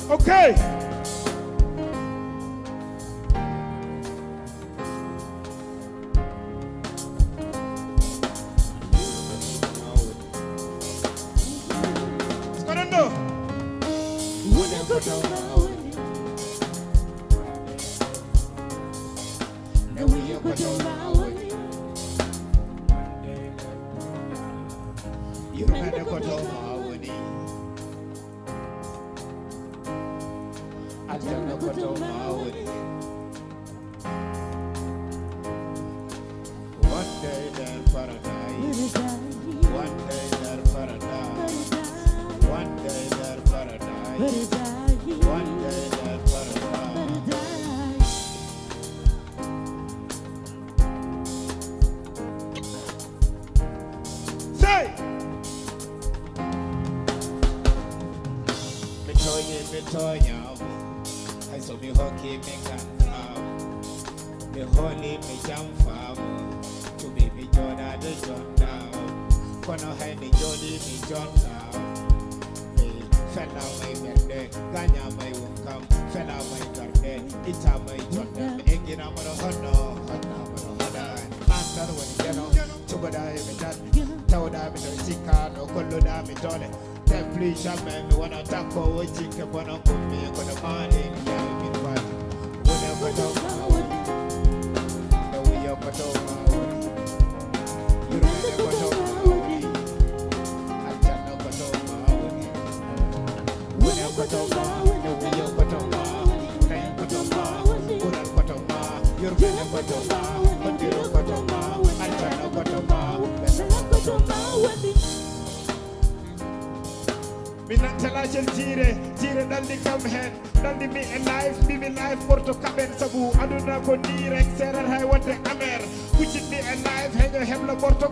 Okay. Sikoɗen ɗo. Wone ko taw ma woni. Ne wiya ko taw ma woni. Yurmede ko taw ma woni. Aljanna ko taw ma woni. One day there paradise. One day there paradise. One day there paradise. One day there paradise. Say! Mi tooñi, mi tooñaama. Hay so mi hokki, mi ganndaama. Mi hooli, mi jamfaama. Tumi, mi jooɗaade jonnaama. Kono hay mi jooɗi, mi jonnaama. Mi fellaama e ɓernde, gaañaama e won kam. Fellaama e darnde, ittaama e jonde. Mi egginaama ɗo honno, honnaama ɗo hoɗaani. An tan woni jeno, cuɓoɗaa e mi tan. Tawɗaa mi tan sikkaano, kolluɗaa mi doole. Te plus jamais mi wona takkoowo jikke bono, ummi kono maani mi yawi min faati. Wone ko taw ma woni, e wiyo ko taw ma woni. Yurmene ko taw ma woni, aljanna ko taw ma woni. Wone ko taw ma, e wiyo ko taw ma, tayen ko taw ma, ɓural ko taw ma, yurmene ko taw ma, hoddiro ko taw ma, aljanna ko taw ma, ɓe ko taw ma woni. Min nan telacel jiire, jiire ɗalɗi kam heen. Ɗalɗi mi e live, mbimi live ɓorto kaɓen, sabu aduna ko ni rek, seerat hay wonde amer. Kuccit mi e live, heño heblo ɓorto.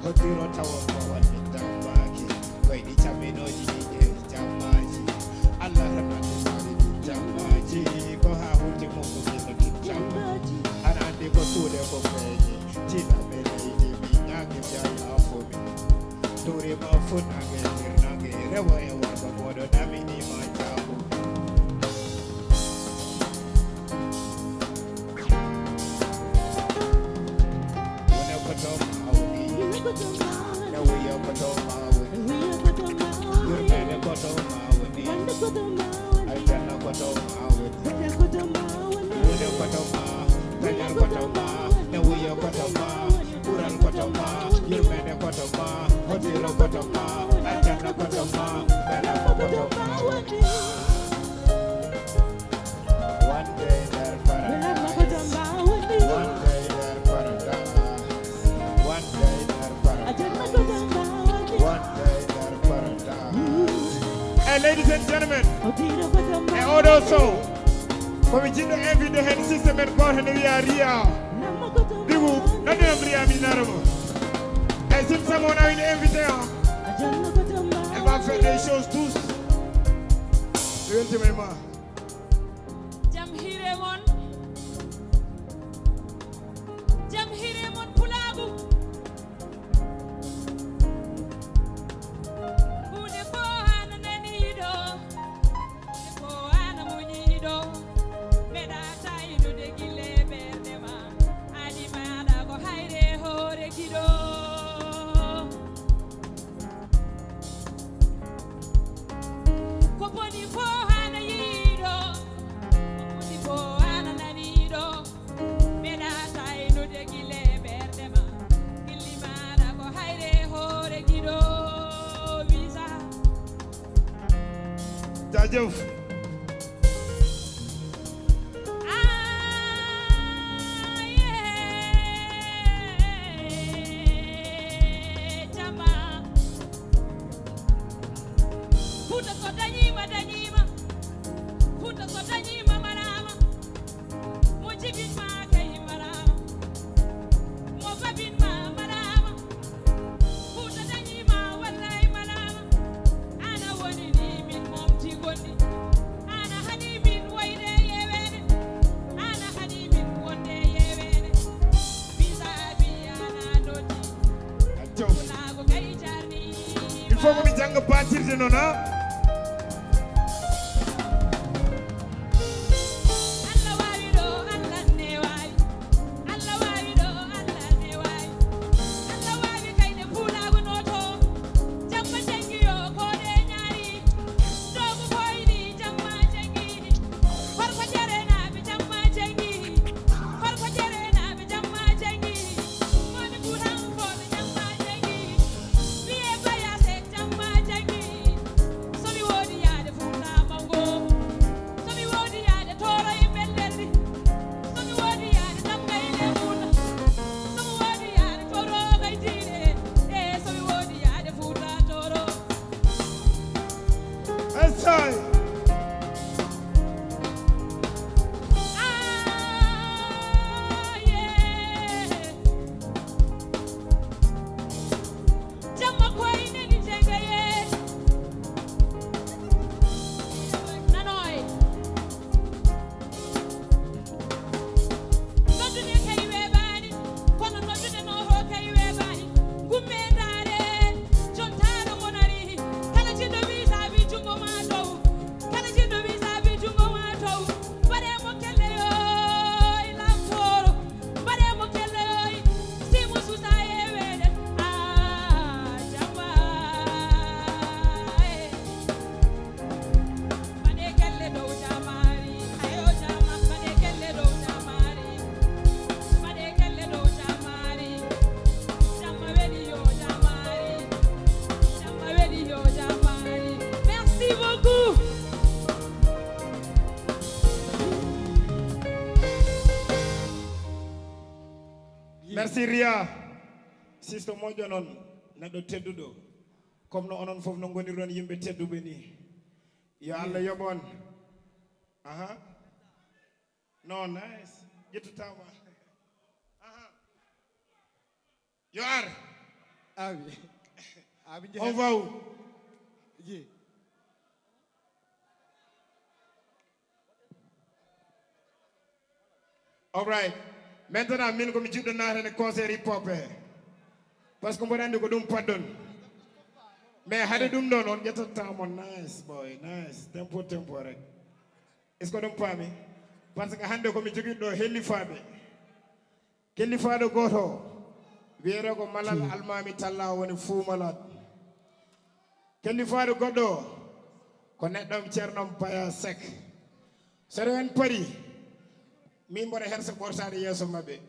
Hoddiro tawo ko wonde dambaaki, koyɗi camminooji ɗi e jammaaji. Allah remande maari ɗi jammaaji, ko haa hulti mokko ɗi no ɗi jammaaji. Aɗa anndi ko suuɗe ko feeñi, tiiɗa ɓe leydi, mi ñaagi mbiya yaafo mi. Dowri ma fuɗnaange, hirnaange, rewo e worgo, moɗo namini ma jaabo. Wone ko to ma woni. Ne wiya ko to ma woni. Yurmeende ko to ma woni. Aljanna ko to ma woni. Wone ko to ma, dañal ko to ma, ne wiya ko to ma, ɓural ko to ma, yurmeende ko to ma, hoddiro ko to ma, aljanna ko to ma, bela ko to ma woni. One day there paradise. One day there paradise. One day there paradise. One day there paradise. Hey, ladies and gentlemen, e oɗo show, komi jiɗɗo invité heen sister men gooto ne wiya Ria. Bigu, noddanam Ria, mi nara mo. Hey, sister mo wona wini invité o. Elle va faire des choses douces. Mi weltima e ma. Jam hiire mon. Jam hiire mon pulaagu. Huunde fof ana nanii ɗo, huunde fof ana muñii ɗo. Meɗa taynude gille ɓernde ma, aɗi maɗa ko hayre hoore giɗo. Ko boni fof ana yii ɗo, ko boni fof ana nanii ɗo. Meɗa taynude gille ɓernde ma, gilli maɗa ko hayre hoore giɗo. Visa. Jaajëf. Ah, Sino na? Merci Ria. Sisto moƴƴo noon, neɗɗo tedduɗo. Comme no onon fof no ngoniron yimɓe tedduɓe ni. Yo Allah yoɓ on. Aha. No, nice. Ƴettu tama. Aha. Yo ar. Abi. Abi. On va où? Ji. All right. Maintenant, min ko mi jiɗɗo naatane concert hip hop he. Parce que mboɗo anndi ko ɗum paddon. Mais hade ɗum ɗon on ƴettataa mon. Nice boy, nice. Tempo, tempo rek. Est-ce que ɗum paami? Parce que hannde ko mi jogiɗo ɗo hellifaaɓe. Kellifaaɗo gooto wiyetee ko Malal Almaami Talla, woni Fuu Malade. Kellifaaɗo goɗɗo o ko neɗɗo am, Ceerno am Baya Seck. So rewii en parii, min mboɗo hersa ɓortaade yeeso maɓɓe.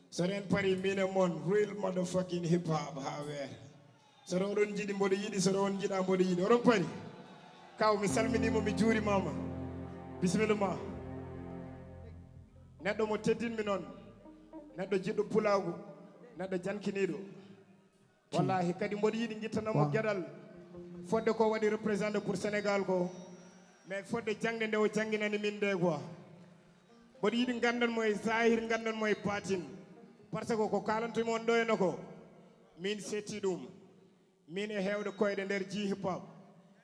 So rewii en parii, min e mon, real motherfucking hip hop haa weeta. So rewii oɗon njiɗi, mboɗo yiɗi, so rewii on njiɗaa, mboɗo yiɗi. Oɗon parii? Kaw, mi salminiima, mi juurimaama. Bisimilla ma. Neɗɗo mo teddinmi noon, neɗɗo jiɗɗo pulaagu, neɗɗo jankiniiɗo. Wallaahi, kadi mboɗo yiɗi ngittanamo geɗal fodde ko waɗi représenté pour Sénégal ko, mais fodde jaŋde nde o jannginani min nde quoi. Mboɗo yiɗi nganndan mo e zahir, nganndan mo e baatin. Par ce que ko kaalantomi on ɗo henna ko, min seetti ɗum. Min e heewde koyɗe nder jii hip hop,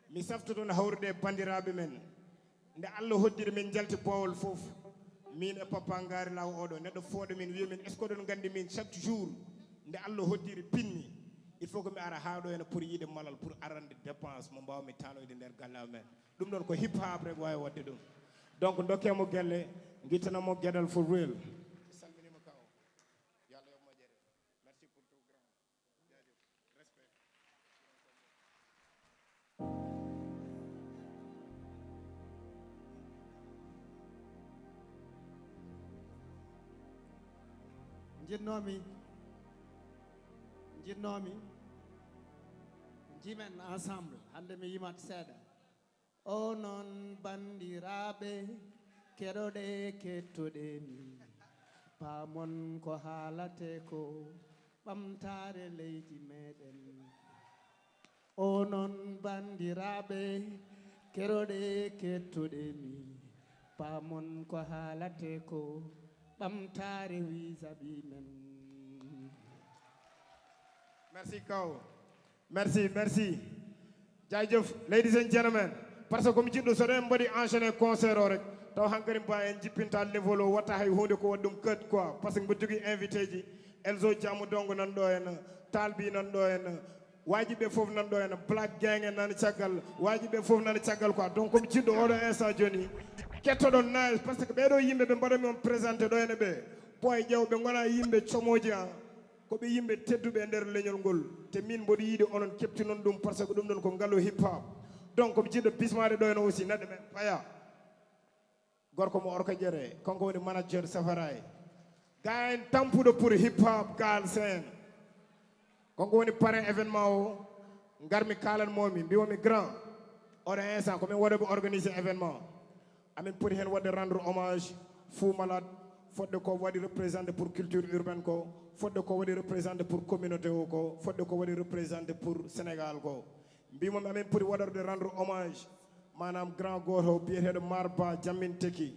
mi saftoto no hawrude e banndiraaɓe men. Nde Allah hoddiri min njalti boowal fof, min e Papa Ngari Law oɗo, neɗɗo fooɗo min, wiya min, "Est-ce que oɗon nganndi min chaque jour nde Allah hoddiri pinmi, il faut que mi ara haa ɗo henna pour yiide malal, pour arande dépense mo mbaawmi taanoyde nder galle amen." Ɗum ɗon ko hip hop rek waawi waɗde ɗum. Donc, ndokkee mo gelle, ngittanamo geɗal for real. Mi salminiima kaw. Yo Allah yoɓ moƴƴere. Merci pour tout, grand. Njiɗnoomi, njiɗnoomi, njimen ensemble. Hannde mi yimat seeɗa. Onon banndiraaɓe, keɗoɗee, kettoɗee mi. Paamon ko haalate ko ɓamtaare leydi meɗen. Onon banndiraaɓe, keɗoɗee, kettoɗee mi. Paamon ko haalate ko ɓamtaare vis-à-vis men. Merci, Kaw. Merci, merci. Jaajëf, ladies and gentlemen. Parce que ko mi jiɗɗo, so ɗen mbaɗi enchaîné concert o rek, taw hankadi mba en jippinta level o, watta hay huunde ko waɗi ɗum cut quoi. Parce que mboɗo jogii invité ji, Elzo Jammu Dongo nan ɗo henna, Talbi nan ɗo henna, Waaji ɓe fof nan ɗo ene, Black Gang en nan caggal. Waaji ɓe fof nan caggal quoi. Donc, ko mi jiɗɗo oɗo instant joni. Kettoɗon nice, parce que ɓeɗo yimɓe ɓe mbaɗami on présenté ɗo ene ɓe. Boy ƴeew ɓe ngona yimɓe comoji an. Ko ɓe yimɓe tedduɓe e nder leñol ngol. Te min mboɗo yiɗi onon keɓtinon ɗum parce que ɗum ɗon ko ngalu hip hop. Donc, ko mi jiɗɗo bismaade ɗo ene aussi neɗɗo men Paya. Gorko mo Orka Jere, kanko woni manager Safaray. Gars en tampuɗo pour hip hop Galsen. Kanko woni parrain événement o. Ngarmi kalan momi, mbiwomi grand. Oɗo instant, ko min waɗoɓe organiser événement. Amin poti hen waɗde rendre hommage Fou Malade. Fodde ko waɗi représenté pour culture urbaine ko. Fodde ko waɗi représenté pour communauté o ko. Fodde ko waɗi représenté pour Sénégal ko. Mbimomi amin poti waɗorde rendre hommage. Maanaam grand goto biyeteeɗo Marba Jammin Teki.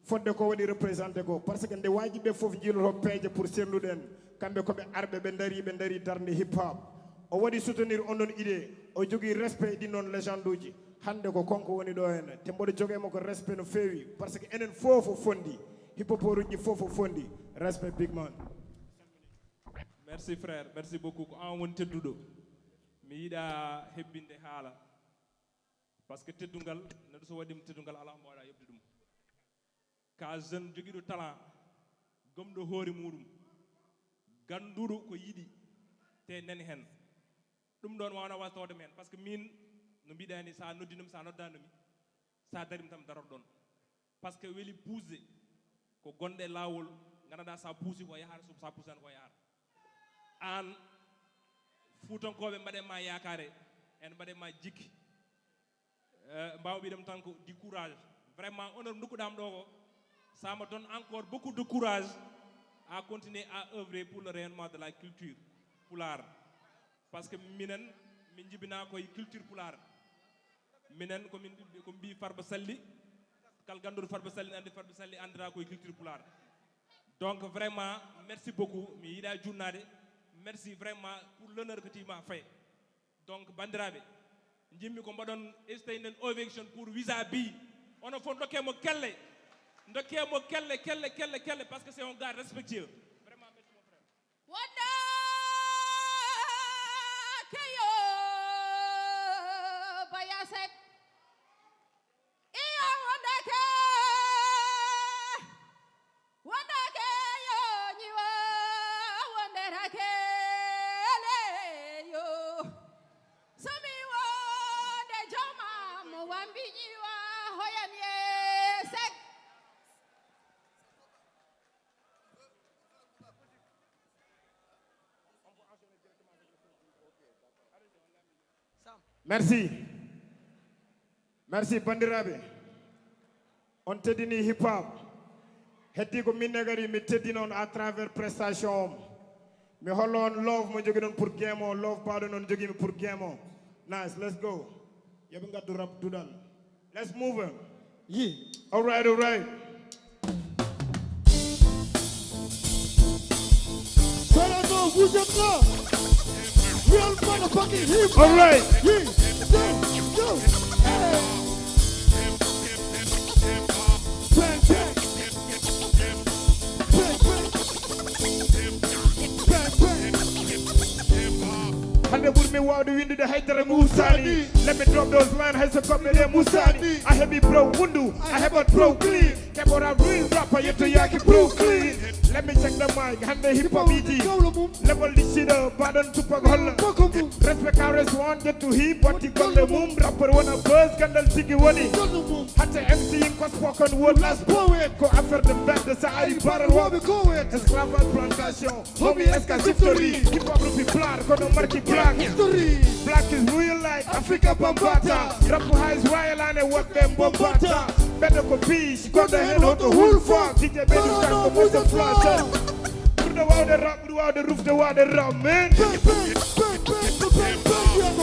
Fodde ko waɗi représenté ko, parce que nde waaji ɓe fof jiiloto peeje pour sernuɗen, kamɓe ko ɓe arɓe, ɓe ndari, ɓe ndari darnde hip hop. O waɗi soutenir on ɗon idée, o jogii respect ɗin noon légende uji. Hannde ko kanko woni ɗo henne, te mboɗo jogee mo ko respect no feewi, parce que enen fof o fondi, hip hopeur uji fof o fondi. Respect big man. Merci frère, merci beaucoup. Ko an woni tedduɗo. Mi yiɗa hebbinde haala. Parce que teddungal, neɗɗo so waɗima teddungal, ala mbo waɗa yoɓde ɗum. Ka jeune jogiɗo talent, gomɗo hoore muɗum, ganduɗo ko yiɗi, te nani hen. Ɗum ɗon wawna wastode mi hen. Parce que min, no mbiɗani, sa noddinum, sa noddanumi, sa darim tan darot ɗon. Parce que weli puusde ko gonɗe laawol, ganduɗa sa puusi ko yahata, so sa puusani ko yahata. An fuutankooɓe mbaɗe ma yaakaare, en mbaɗe ma jikki. Eh, mbawɓe ɗum tan ko du courage. Vraiment, honneur ndokkuɗam ɗo ko, ça me donne encore beaucoup de courage à continuer à œuvrer pour le rayonnement de la culture pulaar. Parce que minen, min jibina koye culture pulaar. Minen ko min ɓiɓɓe, ko mbi Farba Salli. Kal ganduɗo Farba Salli, andi Farba Salli andira koye culture pulaar. Donc vraiment, merci beaucoup. Mi yiɗa junnade. Merci vraiment pour l'honneur que tu m'as fait. Donc bandiraɓe, jimmi ko mbaɗon stay nen ovation pour visa bi. Onon fof dokke mo kelle. Dokke mo kelle, kelle, kelle, kelle, parce que c'est un gars respectueux. Vraiment, merci mon frère. Wonda keyo bayasek. Iya wonda ke. Wonda ke yo nyiwa wonda rake le yo. Sami wonda joma mo wambi nyiwa hoyan yesek. Merci. Merci, bandiraɓe. On teddini hip hop. Heddi ko min ne kadi mi teddino on à travers prestation. Mi hollo on love mo jogiɗon pour game o, love baɗo non jogimi pour game o. Nice, let's go. Yoɓe ngaddu rap duɗal. Let's move. Yeah. All right, all right. Better know who you know. Real motherfucking hip hop. All right. Yeah. Yo, yo. Hey. Bang, bang. Bang, bang. Bang, bang. Hande ɓurmi wawde windude haydara musani. Let me drop those lines, hay so koɓɓe ɗe musani. I have it bro mundu, I have it bro clean. Deborah real rapper yettoyaki Brooklyn. Let me check the mic, hande hip hop iji. Level ɗi siɗo baɗon tuppak holla. Respect ka res one get to hip watti golle mum. Rapper wona buzz gandal tigi woni. Hatte M C in ko spoken word last poet. Ko affaire de mbedde sa ari baral woɓe kowet. Esclavage plantation. Homie, est-ce que victory? Hip hop rufi plar, kono marki black history. Black is real like Africa Bambata. Rap high is royal and what them bombata. Better ko beach, got the head on the whole fuck. D J Benny Franco, what the flash. Ɓurɗo wawde rap, ɓurɗo wawde rufde wawde rap, man. Ko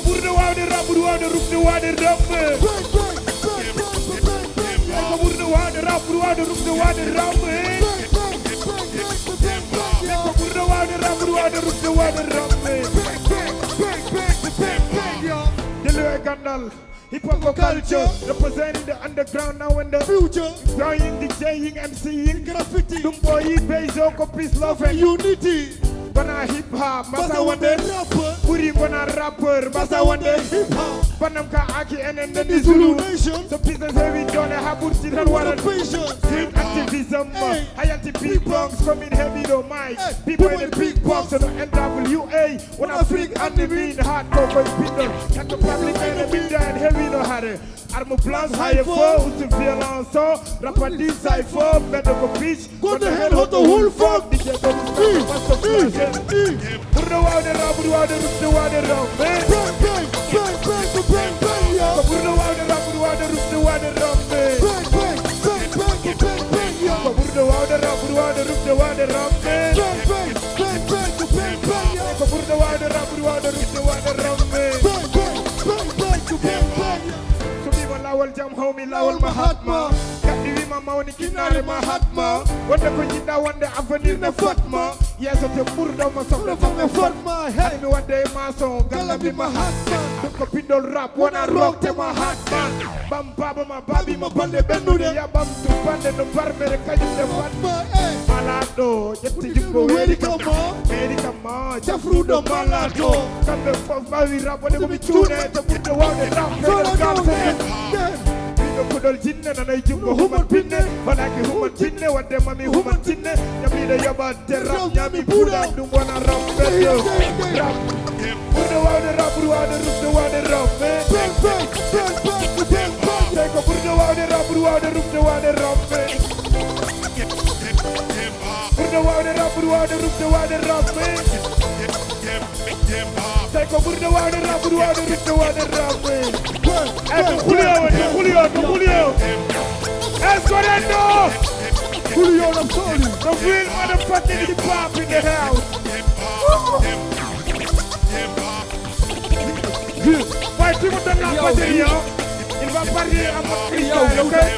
ɓurɗo wawde rap, ɓurɗo wawde rufde wawde rap, man. Ko ɓurɗo wawde rap, ɓurɗo wawde rufde wawde rap, man. Ko ɓurɗo wawde rap, ɓurɗo wawde rufde wawde rap, man. Delu e gandal. Hip hop ko culture, representing the underground now and the future. Drawing, DJing, MCing, graffiti. Ɗum ɓooyi, Bezo ko peace, love and unity. Bana hip hop, masa wonde rapper. Ɓuri gona rapper, masa wonde hip hop. Banam ka aki enen ndendi Zulu Nation. So business heavy jone ha ɓurti tan waran patience. Street activism, hayalti beatbox, komin heavy ɗo mic. People in the big box, no N W A. One Afrique, and the mean hard go for people. Like a public enemy, then heavy no hare. Arme blanche, high four, usu violence, rapadi cypher, better go bitch. Go to hell, hot the whole fuck. D J go to stop, master flash. Burda wawde rap, burda wawde rap, burda wawde rap, man. Bang, bang, bang, bang, bang, bang, yo. Burda wawde rap, burda wawde rap, burda wawde rap, man. Bang, bang, bang, bang, bang, bang, yo. Burda wawde rap, burda wawde rap, burda wawde rap, man. Bang, bang, bang, bang, bang, bang, yo. Burda wawde rap, burda wawde rap, burda wawde rap, man. Bang, bang, bang, bang, bang, bang, bang, yo. So mi ma lawol jam, hawmi lawol Mahatma. Gaɗɗi wima mawni kinnaare Mahatma. Wonde ko jiɗɗa wonde avenir ne fatma. Yeeso te ɓurɗo ma soxla fam e fatma. Hey, mi wadde e maçon, galam mi Mahatma. Ɗum ko pindol rap, wona rock te Mahatma. Ɓam baaba ma, baabi ma, bande ɓennude. Ya ɓam tu bande no barmere kañum ne fatma. Hey. Malaɗo, ƴetti jungo weeri kam ma. Weeri kam ma, cafruɗo malaɗo. Kamɓe fof mbawi rap, wonde ko mi cuune. Te ɓurɗo wawde rap, feɗal kam se. Ɓiɗɗo kuɗol jinne, nanay jungo human pinne. Wonaki human pinne, wadde mami human tinne. Ƴamiɗo yoɓat, te rap ɲami buuɗam, ɗum wona rap ɓeddo. Rap. Ɓurɗo wawde rap, ɓuri wawde rufde wawde rap, man. Bang, bang, bang, bang, bang, bang. Tawi ko ɓurɗo wawde rap, ɓuri wawde rufde wawde rap, man. Ɓurɗo wawde rap, ɓuri wawde rufde wawde rap, man. Tawi ko ɓurɗo wawde rap, ɓuri wawde rufde wawde rap, man. Hey, to Julio, to Julio, to Julio. Escorando. Julio Lapsoli. The real motherfucking hip hop in the house. Boy, people don't know what they are. Il va parler à mon freestyle, okay?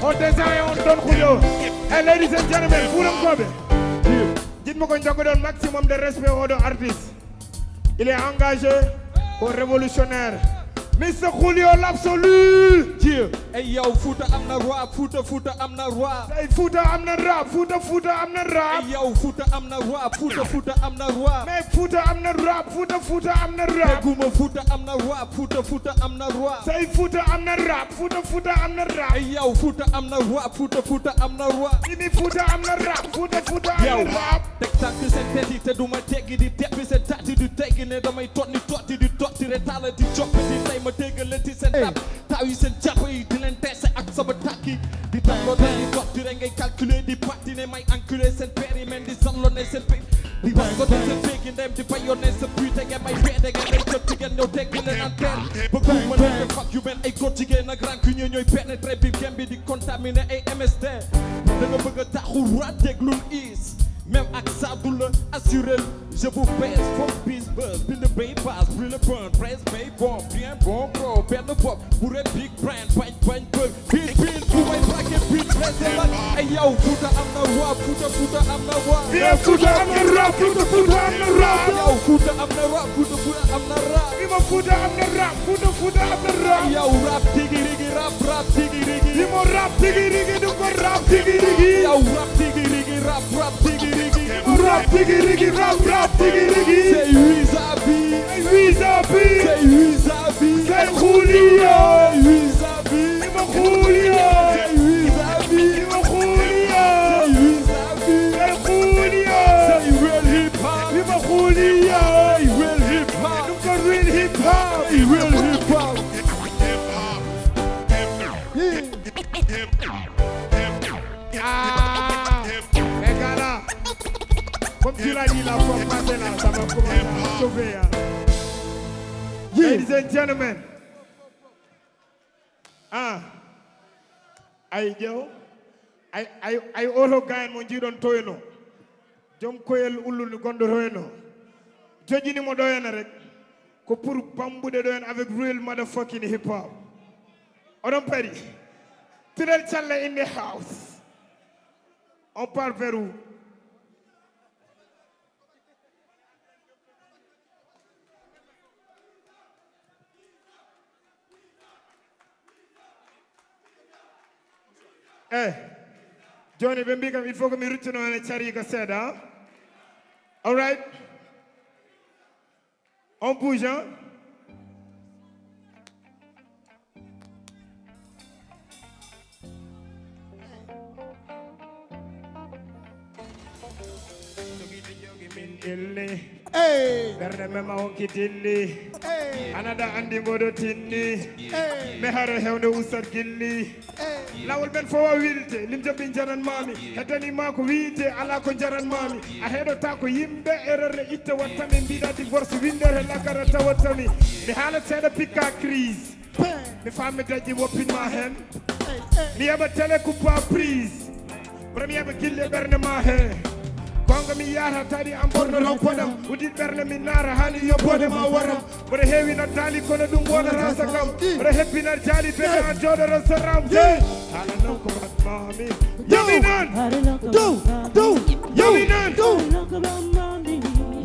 On desire, on donne Julio. Hey, ladies and gentlemen, fuurankoɓe. Jiɗmi ko joggoɗon maximum de respect oɗo artiste. Il est engagé, ko révolutionnaire. Mister Julio l'absolu. Hey yo, Fouta am na roi, Fouta, Fouta am na roi. Say Fouta am na rap, Fouta, Fouta am na rap. Hey yo, Fouta am na roi, Fouta, Fouta am na roi. Mais Fouta am na rap, Fouta, Fouta am na rap. Dégguma, Fouta am na roi, Fouta, Fouta am na roi. Say Fouta am na rap, Fouta, Fouta am na rap. Hey yo, Fouta am na roi, Fouta, Fouta am na roi. Mimi Fouta am na rap, Fouta, Fouta am na rap. Teg tànk seen teddi te duma teggi, di teppi seen tatti, du teggi ne damay tot ni totti, di totti retaala di joppi, di tey ma déggal leen ci seen tap. Taw yi seen jàpp yi di leen tese ak sama tàkki. Di tàlloo te di dox di rek ngay calculer, di pàtti ne may enculer seen père yi, men di salloo ne seen père. Di rasote seen féegi ndem, di bayoon ne sa puite ngeen may weede, ngeen dem jot ci ngeen ñëw teggi leen en terre. Bëgguma ne te fuck yu mel ay góor jigéen ak rancunier ñooy pénétrer biir game bi, di contaminer ay M S T. Da nga bëgg a taxu rat, déglul is. Même ak ça du la assuré. Je vous pèse, fuck bis, buzz, pile de bay pass, brûle burn, presse, bay bomb, bien bon, bro, benn bopp, bourré big brand, bañ, bañ, buzz, beat, beat, bu may braqué, beat, presse, la. Hey yo, Fouta am na roi, Fouta, Fouta am na roi. Yeah, Fouta am na rap, Fouta, Fouta am na rap. Yo, Fouta am na roi, Fouta, Fouta am na roi. Ima Fouta am na rap, Fouta, Fouta am na rap. Yo, rap, tigi, rigi, rap, rap, tigi, rigi. Ima rap, tigi, rigi, ɗum ko rap, tigi, rigi. Yo, rap, tigi, rigi, rap, rap, tigi, rigi. Rap tigi rigi, rap, rap tigi rigi. Say vis-à-vis. Say vis-à-vis. Say vis-à-vis. Say Julio. Say vis-à-vis. Ima Julio. Say vis-à-vis. Ima Julio. Say vis-à-vis. Say Julio. Say real hip hop. Ima Julio. Say real hip hop. Ɗum ko real hip hop. Say real hip hop. Yeah. Ah, mais gars-là, comme tu l'as dit, la fois passée là, ça va commencer à chauffer, hein. Yeah. Ladies and gentlemen. Ah. Ay ƴeew. Ay, ay, ay oto gaayen mo njiiɗon toyno. Joom koyel ullude gonɗo toyno. Joƴƴini mo ɗo hena rek. Ko pour bambude ɗo hen avec real motherfucking hip hop. Oɗon pari? Tidal Calle in the house. On part vers où? Eh, jooni ɓe mbii kam il faut que mi ruttino hene carii ka seeɗa. All right. On bouge, hein? Hey! Ɓernde men ma on ki dilli. Hey! Ana da andi ngoɗo tinni. Hey! Me hare hewde ustat gilli. Lawol ɓen fof o wilte, lim jaɓɓi njaran maami. Heddani ma ko wiite, ala ko njaran maami. A heɗota ko yimɓe, erreur ne itte wattami. Mbiɗa divorce winndere lakara tawattami. Mi haala seeɗa pikka crise. Mi faami daƴƴi woppin ma hen. Mi heɓa télé coupa prise. Premier ɓe gille ɓernde ma he. Gonga mi yaata tadi am borno raw podam. Udit ɓernde mi naara hani yo bode ma waram. Mboɗo heewi noddaali kono ɗum wonata sakam. Mboɗo heppinar jaali bebe an jooɗoro saram. Haala non ko batmami. Yomi nan. Dow, dow, yomi nan.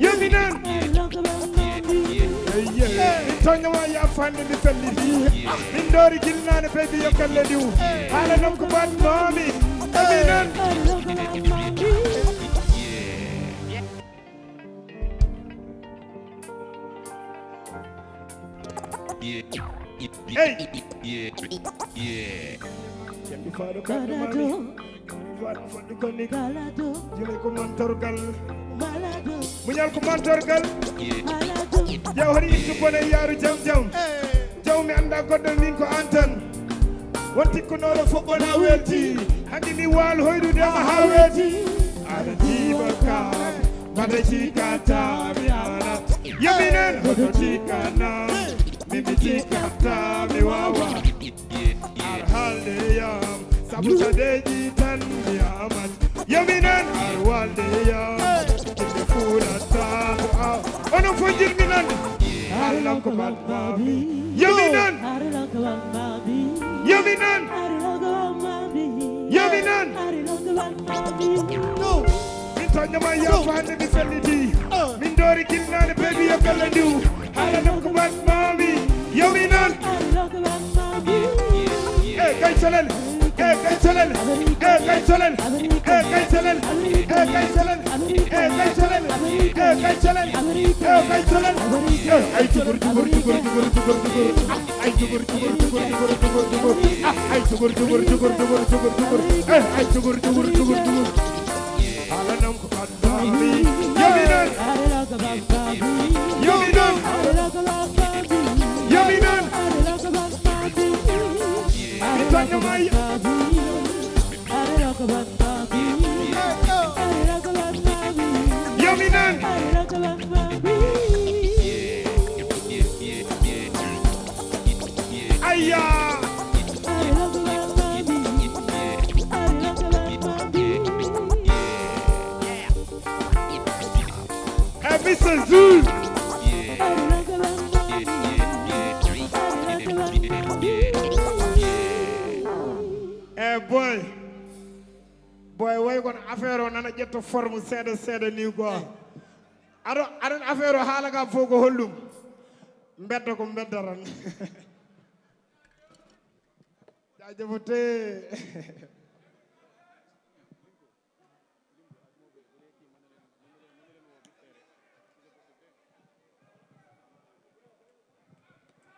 Yomi nan. Min toññama yafande mi felliti. Min doori gilnaane baby yo kalle diw. Haala non ko batmami. Yomi nan. Hey! Cembi faaɗo kaɗɗo mami. Faaɗo fodde konni. Jile ko mantorgal. Muñal ko mantorgal. Jaw hari ittu bone yaaru jam jam. Jaw mi annda goɗɗo min ko an tan. Won tikkunooɗo fof wona welti. Hanki mi waal hoyɗude ma haa weeti. Aɗa jiiba kam. Mbaɗa jikata mi alat. Yomi nan. Hoto jikana. Mimi jikata mi wawa. Ar halde yam. Sabu sadeji tan mi amat. Yomi nan. Ar walde yam. Kimɓe fuulata. Onon fof jirmi nan. Haala ko batmami. Yomi nan. Yomi nan. Yomi nan. Min toññama yafande mi felliti. Min doori gilnaane baby yo galle ndiw. Haala non ko batmami. Yomi nan. E kay solel. E kay solel. E kay solel. E kay solel. E kay solel. E kay solel. E kay solel. E kay solel. E ay jugur jugur jugur jugur jugur jugur. Ay jugur jugur jugur jugur jugur jugur. Ah, ay jugur jugur jugur jugur jugur jugur. Eh, ay jugur jugur jugur jugur. Haala non ko batmami. Yomi nan. Yomi nan. Yomi nan. Mi toñño may. Yomi nan. Ayya. Hey, Mister Zoo. Eh, boy. Boy, way kono affaire o nana ƴetta forme seeɗa seeɗa ni quoi. Aɗo, aɗon affaire o haala ka fof ko hollum? Mbedda ko mbedda tan. Jaajëfate.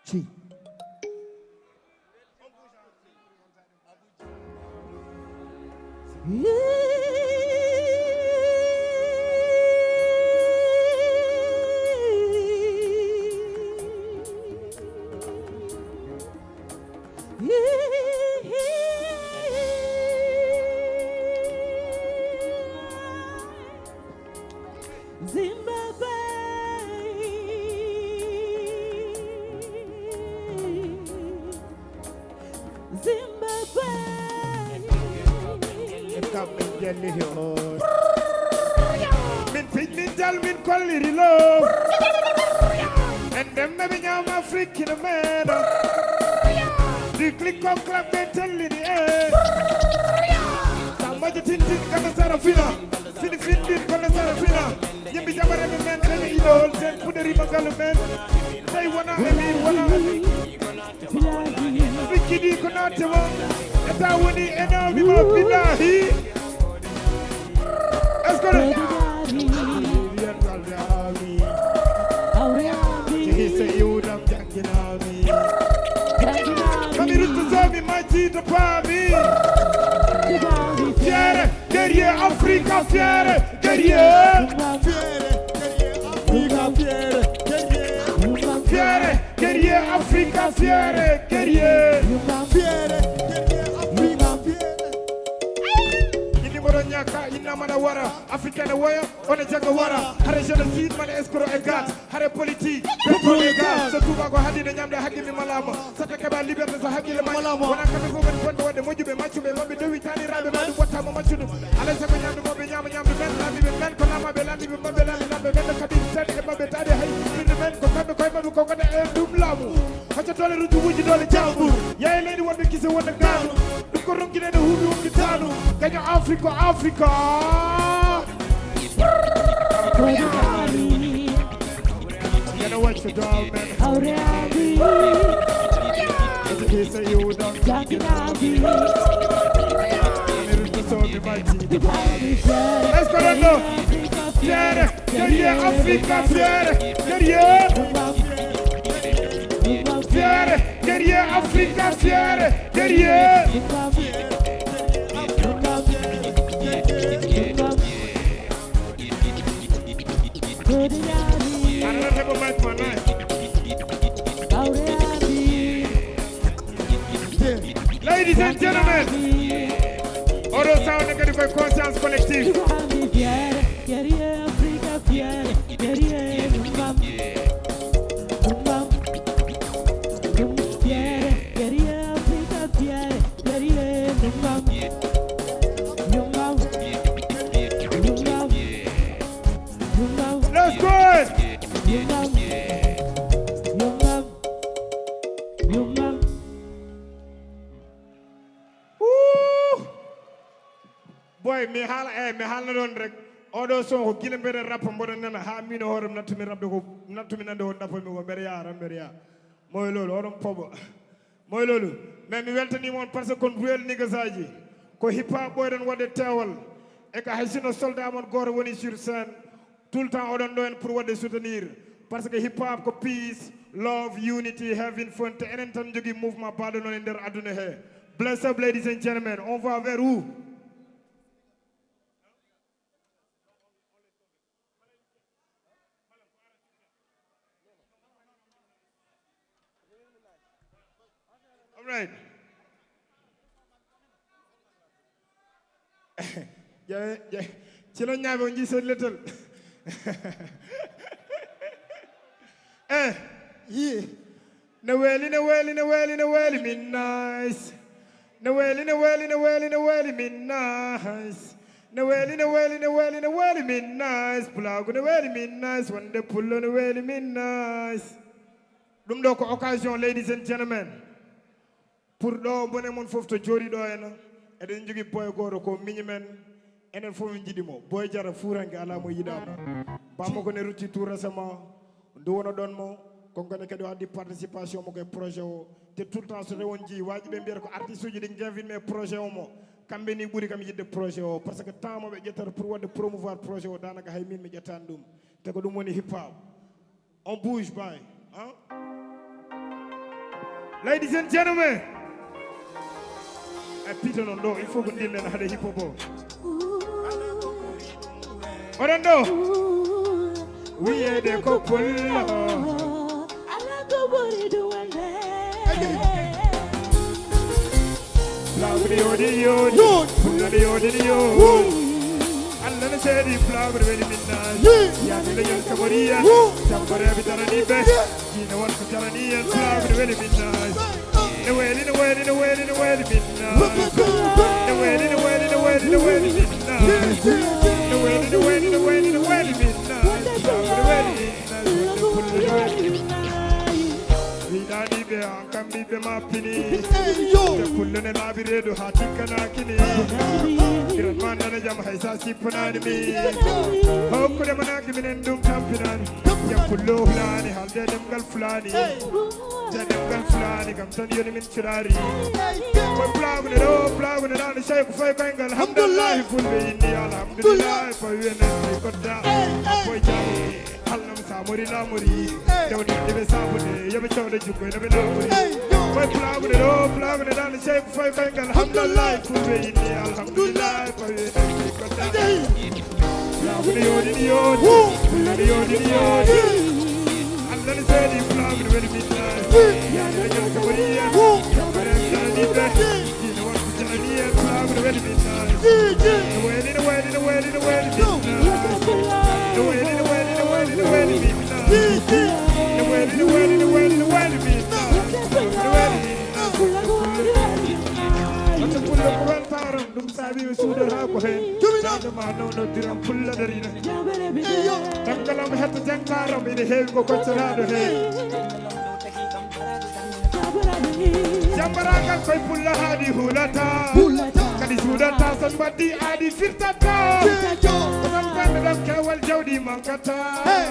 Ci. Zimbabwe. Zimbabwe. Kamɓe jelli he o. Min piñ, min jal, min kolliri lo. En ndemna ɓe ñaama Afrique no meeɗa. Du clic au clap ɓe tellini e. Sa maja tintin kana sara fina. Fini findin kono sara fina. Yimɓe jaɓareɓe men kadi iɗo hol sen puɗeri magalu men. Tawi wona e min wona e min. Rikkidi ko natte mo. Eta woni e nawmi ma billahi. Est-ce que Fiere, guerrier. Fiere, guerrier, Africa, fiere, guerrier. Fiere, guerrier, Africa, fiere, guerrier. Fiere, guerrier, Africa, fiere. Ini mboɗo ñaka, inna mana wara, africaine woya, on est jaga wara, hare génocide, mana escroc et gâte. Hare politique, pétrole et gaz. So tuubaako haɗi ne ñamde hakkille malaama. Sata keɓa liberté so hakkille ma. Malaama. Wona kamɓe fof woni bonɓe waɗde moƴƴuɓe, maccuɓe, maɓɓe dowi taniraaɓe ma ɗum wattama maccuɗo. Alay sago ñamde mo ɓe ñaama ñamde men, laamiiɓe men ko laamaaɓe, laamiiɓe maɓɓe, laami laamɓe men no kaɓi sen e maɓɓe taade hay ɓiɓɓe men ko kamɓe koye maɓɓe ko kota e ɗum laamu. Hocca doole rujjuɓuuji doole jawbur. Yaye leydi wonɓe gise wonde gaano. Ɗum ko ronkinede huuɓi wonde taano. Gaño Afrique ko Afrique. Gotta watch the dog, man. Hawreaɓe. It's a piece of you, dog. Janginaɓe. America, so me mighty. Let's go, let's go. Fiere, guerrier, Africa, fiere, guerrier. Fiere, guerrier, Africa, fiere, guerrier. Aɗa rete ko mic man, nice. Ladies and gentlemen, oɗo sound kadi koye conscience collective. Let's go! Woo! Boy, mi haala, eh, mi haalna ɗon rek. Oɗo son ko gila mbeɗen rappa mboɗon nana haa min hoore nattumi rabde ko nattumi nande on ɗapo mi ko mbeɗa yaha tan mbeɗa yaha. Moy loolu oɗon poɓo. Moy loolu. Mais mi weltaniima on parce que kon real niggas aji. Ko hip hop ɓooyɗon waɗde teewal. E ka hay sinno soldat mon gooto woni sur scène. Tout le temps oɗon ɗo en pour waɗde soutenir. Parce que hip hop ko peace, love, unity, having fun. Te enen tan jogii mouvement baaɗo noon e nder aduna he. Bless up, ladies and gentlemen. On va vers où? All right. Ƴeewe, ƴeewe. Cilo ñaaɓe on jii seen lettal. Eh, yii. Ne weeli, ne weeli, ne weeli, ne weeli min nice. Ne weeli, ne weeli, ne weeli, ne weeli min nice. Ne weeli, ne weeli, ne weeli, ne weeli min nice. Pulaagu ne weeli min nice. Wonde pullo ne weeli min nice. Ɗum ɗo ko occasion, ladies and gentlemen. Pour ɗo bone mon fof to jooɗi ɗo ena. Eɗen jogii boy gooto ko miñi men. Enen fof min njiɗi mo. Boy Jara fuuranke alaa mo yiɗaa mo. Bamma ko ne rutti tout récemment. Ndu wono ɗon mo. Konkone kadi o addi participation mo koye projet o. Te tout le temps so rewon jii waaji ɓe mbiyata ko artiste uji ɗi ngevin mais projet o mo. Kamɓe ni ɓuri kam yiɗde projet o. Parce que temps mo ɓe ƴettata pour waɗde promouvoir projet o daanaka hay min mi ƴettaani ɗum. Te ko ɗum woni hip hop. On bouge, boy. Hein? Ladies and gentlemen. E pito non ɗo, il faut ko ndillen haɗa hip hop o. Oɗon ɗo. Wiyede ko pullo. Ala ko ɓuri duwande. Lawɗi yoɗi yoɗi, pullani yoɗi yoɗi. Allah no seedi, Fulaaɓe weli min nayi. Yaani le yon kamoriya, tamboreɓe darani ɓe. Diine won ko darani en, Fulaaɓe weli min nayi. Ne weli, ne weli, ne weli, ne weli min nayi. Ne weli, ne weli, ne weli, ne weli min nayi. Ne weli, ne weli, ne weli, ne weli min nayi. Fulaaɓe weli min nayi. Wonde pulle ne weli min nayi. Wiɗani ɓe an kam ɓiɓɓe mappini. Ɓe kullone laabi reedu haa tikkanaakini. Iran ma nana jam hay sa sippanaani mi. Hokkude manaaki minen ɗum tampinaani. Jam kullo hulaani haalde ɗemngal fulaani. Te ɗemngal fulaani kam tan yoni min cuɗaari. Koye pulaagu ne ɗo, pulaagu ne ɗaani sey ko fayi koyngal. Hamdallahi fulɓe inni alhamdulillahi. Fawi en en sey kodda. Boy Jam. Halnam sa Mori lamori, jawdi ɗiɓe sabude, yoɓe cawɗe jukko, ene ɓe lamori. Koye pulaagu ɗe ɗo, pulaagu ɗe ɗan, sey ko fawi koye ngal, alhamdulillahi, fulɓe inni, alhamdulillahi, fawi ene ɓe kotta. Pulaagu ɗe yooɗi, ɗi yooɗi, pulaagu ɗe yooɗi, ɗi yooɗi. Allah ne seedi, pulaagu ɗe weli min nayi. Yaade ɓe jam ko woni yen, kamɓe en ɗaaniɓe. Ine wonko jarani en, pulaagu ne weli min nayi. No weli, no weli, no weli, no weli min nayi. No weli, no weli, no weli, no weli min nayi. No weli, no weli, no weli, no weli min nayi. No weli min nayi. Wata pullo ko weltaare, ɗum saabi ɓe suudata ko heen. Jaajo ma nawno diram pulla darina. Eyo. Tangalam hetta jangtaram ina heewi ko koccoraaɗo heen. Jambarangal koye pulla haadi hulata. Hulata. Kadi suudata son mbaɗdi aadi firtata. Firtata. Ko tan banndam keewal jawdi mankata. Hey.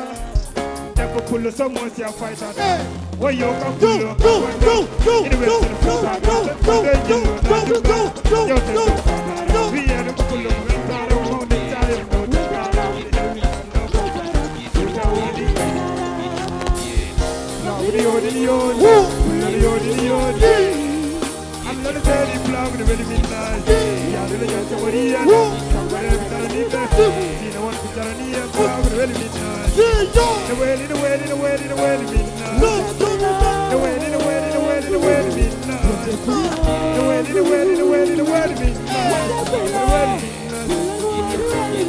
Debbo pullo so mo si a faytata. Hey. Woyo kam pullo. Ina weltana fota. Wiyano ko pullo ko weltare mawde tare. Yoni, yoni, yoni. Yoni, yoni, yoni. Allah ne seedi pulaagu ne weli min nayi. Yaade le jam ko woni yen. Kamɓe en ɗaaniɓe. Ine wonko jarani en pulaagu ne weli min nayi. No weli, no weli, no weli, no weli min nayi. No weli, no weli, no weli, no weli min nayi. No weli, no weli, no weli, no weli min nayi. No weli min nayi.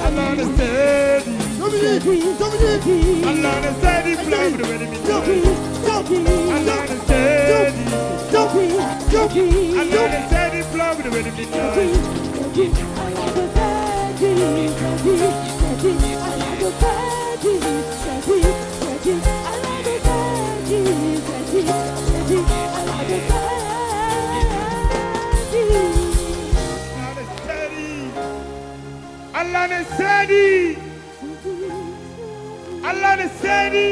Allah ne seedi. Dominique, Dominique. Allah ne seedi pulaagu ne weli min nayi. Allah ne seedi. Allah ne seedi pulaagu ne weli min nayi. Allah ne seedi. Allah ne seedi. Allah ne seedi.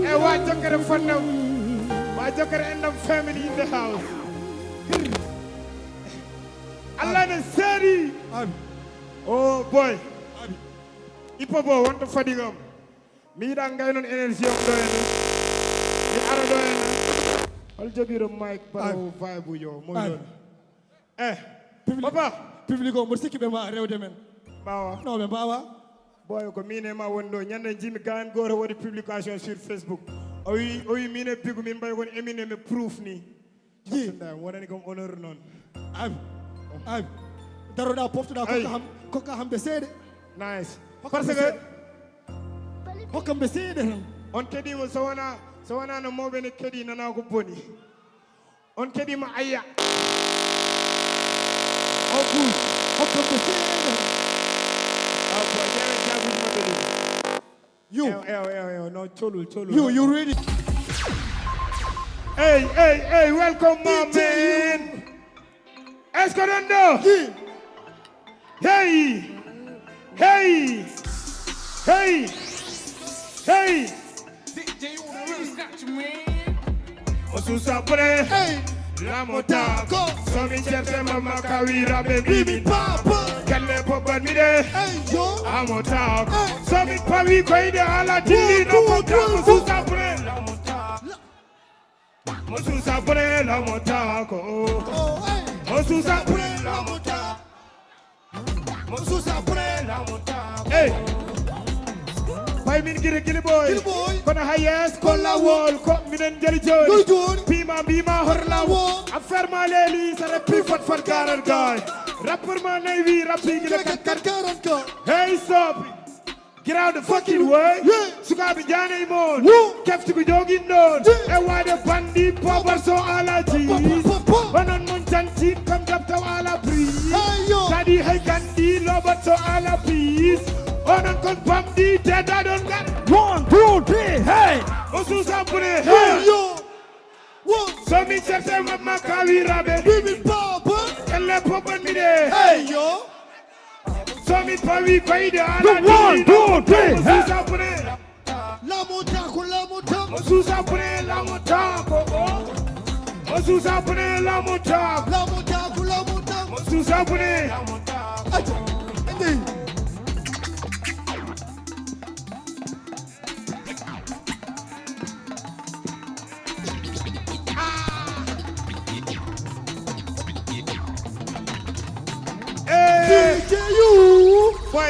E wa jokkere fonnam. Wa jokkere endam family in the house. Allah ne seedi. Abi. Oh boy. Abi. Ipo bo wonto fadi kam. Mi yiɗa ngay noon énergie on ɗo henna. Mi ara ɗo henna. Hol jogiiɗo mic baro vibe yo mo yon. Eh, papa. Public o mboɗo sikki ɓe mbawa rewde men. Mbawa. Non, ɓe mbawa. Boy ko min e ma woni ɗo. Ñande jimi gaan gooto waɗi publication sur Facebook. O wi, o wi min e Bigu min mbayi kon Eminem e Proof ni. Ji. Wonani kam honneur noon. Abi. Abi. Daroɗa poftoɗa kokka ham, kokka hamɓe seeɗa. Nice. Parce que hokkamɓe seeɗa tan. On keɗima so wona, so wona no mawɓe ne keɗi nana ko boni. On keɗima ayya. On kuy. Hokkamɓe seeɗa tan. Ah, boy, ƴeewen jaabuji maɓɓe ɗi. You. Ew, ew, ew, ew. No, colul, colul. You, you ready? Hey, hey, hey, welcome, my man. Est-ce que ɗon ɗo? Hey! Hey! Hey! Hey! O suusa bone. Hey! Lamotako. Somi certe mama kawira be bibi papa. Kelle poban mi de. Hey yo. Amotako. Somi pawi koyde ala dilli no poka. O suusa bone. Lamotako. Mo suusa bone lamotako. Mo suusa bone lamotako. Mo suusa bone lamotako. Hey. Pay min giri gili boy. Gili boy. Kono hayes ko lawol ko minen jeli joni. Joni joni. Pima bima hor lawo. Affaire ma leli sare pi fat fat garan guy. Rappeur ma nay wi rappi gila kat kat garan guy. Hey sopi. Get out the fucking way. Yeah. Sukaaɓe jaane e mon. Woo. Kefti ko jogin ɗon. Yeah. E waɗe bandi pobar so ala tis. Onon mon jantin kam jabtaw ala bris. Hey, yo. Kadi hay kandi lobat so ala pis. Onon kon bamdi dedaɗon ngal. One, two, three, hey. O suusa bune, hey. Hey, yo. Woo. Somi certe mamma kawiraɓe. Bibi papa. Elle poban mi de. Hey, yo. Somi pawi koyde ala. The one, two, three, hey. Suusa bune. Lamotako, lamotako. Suusa bune lamotako. Suusa bune lamotako. Lamotako, lamotako. Suusa bune. Acha. Ende.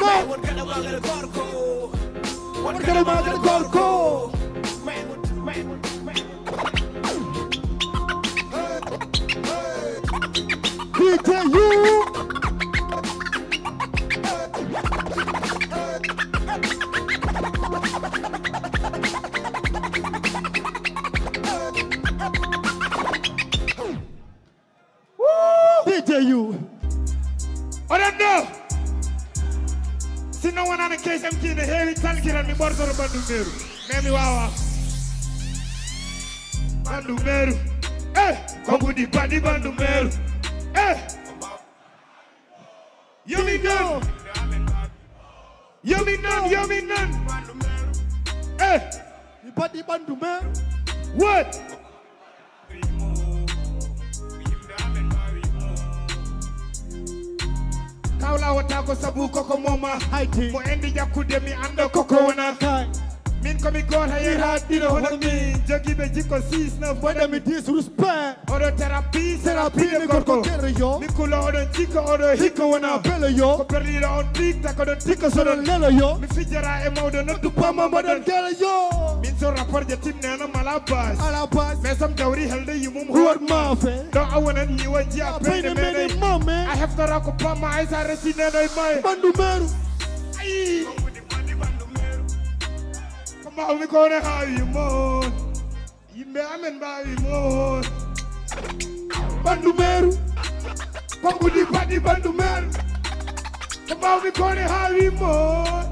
Won gaɗa magal gorko. Won gaɗa magal gorko. D J U. D J U. Oɗon ɗo. Sinno wonano K S M K ne heewi talkiral mi ɓortoto ɓandu meeru. Mais mi wawa. Ɓandu meeru. Eh, ko ngudi baɗi ɓandu meeru. Eh. Yomi non. Yomi non, yomi non. Eh. Mi baɗi ɓandu meeru. What? Kawla wota ko sabu koko moma. Hayti. Mo endi jakkude mi anda koko wona. Kay. Min komi goto yera dino hono mi. Jogiiɓe jikko six neuf. Mbaɗa mi dix respect. Oɗo thérapie, thérapie mi gorko kere yo. Mi kulo oɗon jikko oɗo hikko wona. Belo yo. Ko perliɗo on tikta ko ɗon tikka soɗon lelo yo. Mi fijjara e mawɗo noddu pama mbaɗan gela yo. Min so rapport je timneno mala base. Ala base. Mais sam dawri helde yumum huwat mafe. Ɗo a wonan yiwa jiya peyne mene mame. A heftara ko pama ay sa resi neno e may. Ɓandu meeru. Ayi. Ko mbawmi ko ne hawi mon. Yimɓe amen mbaawi moon. Ɓandu meeru. Konguɗi baɗi ɓandu meeru. Ko mbawmi kone haawi moon.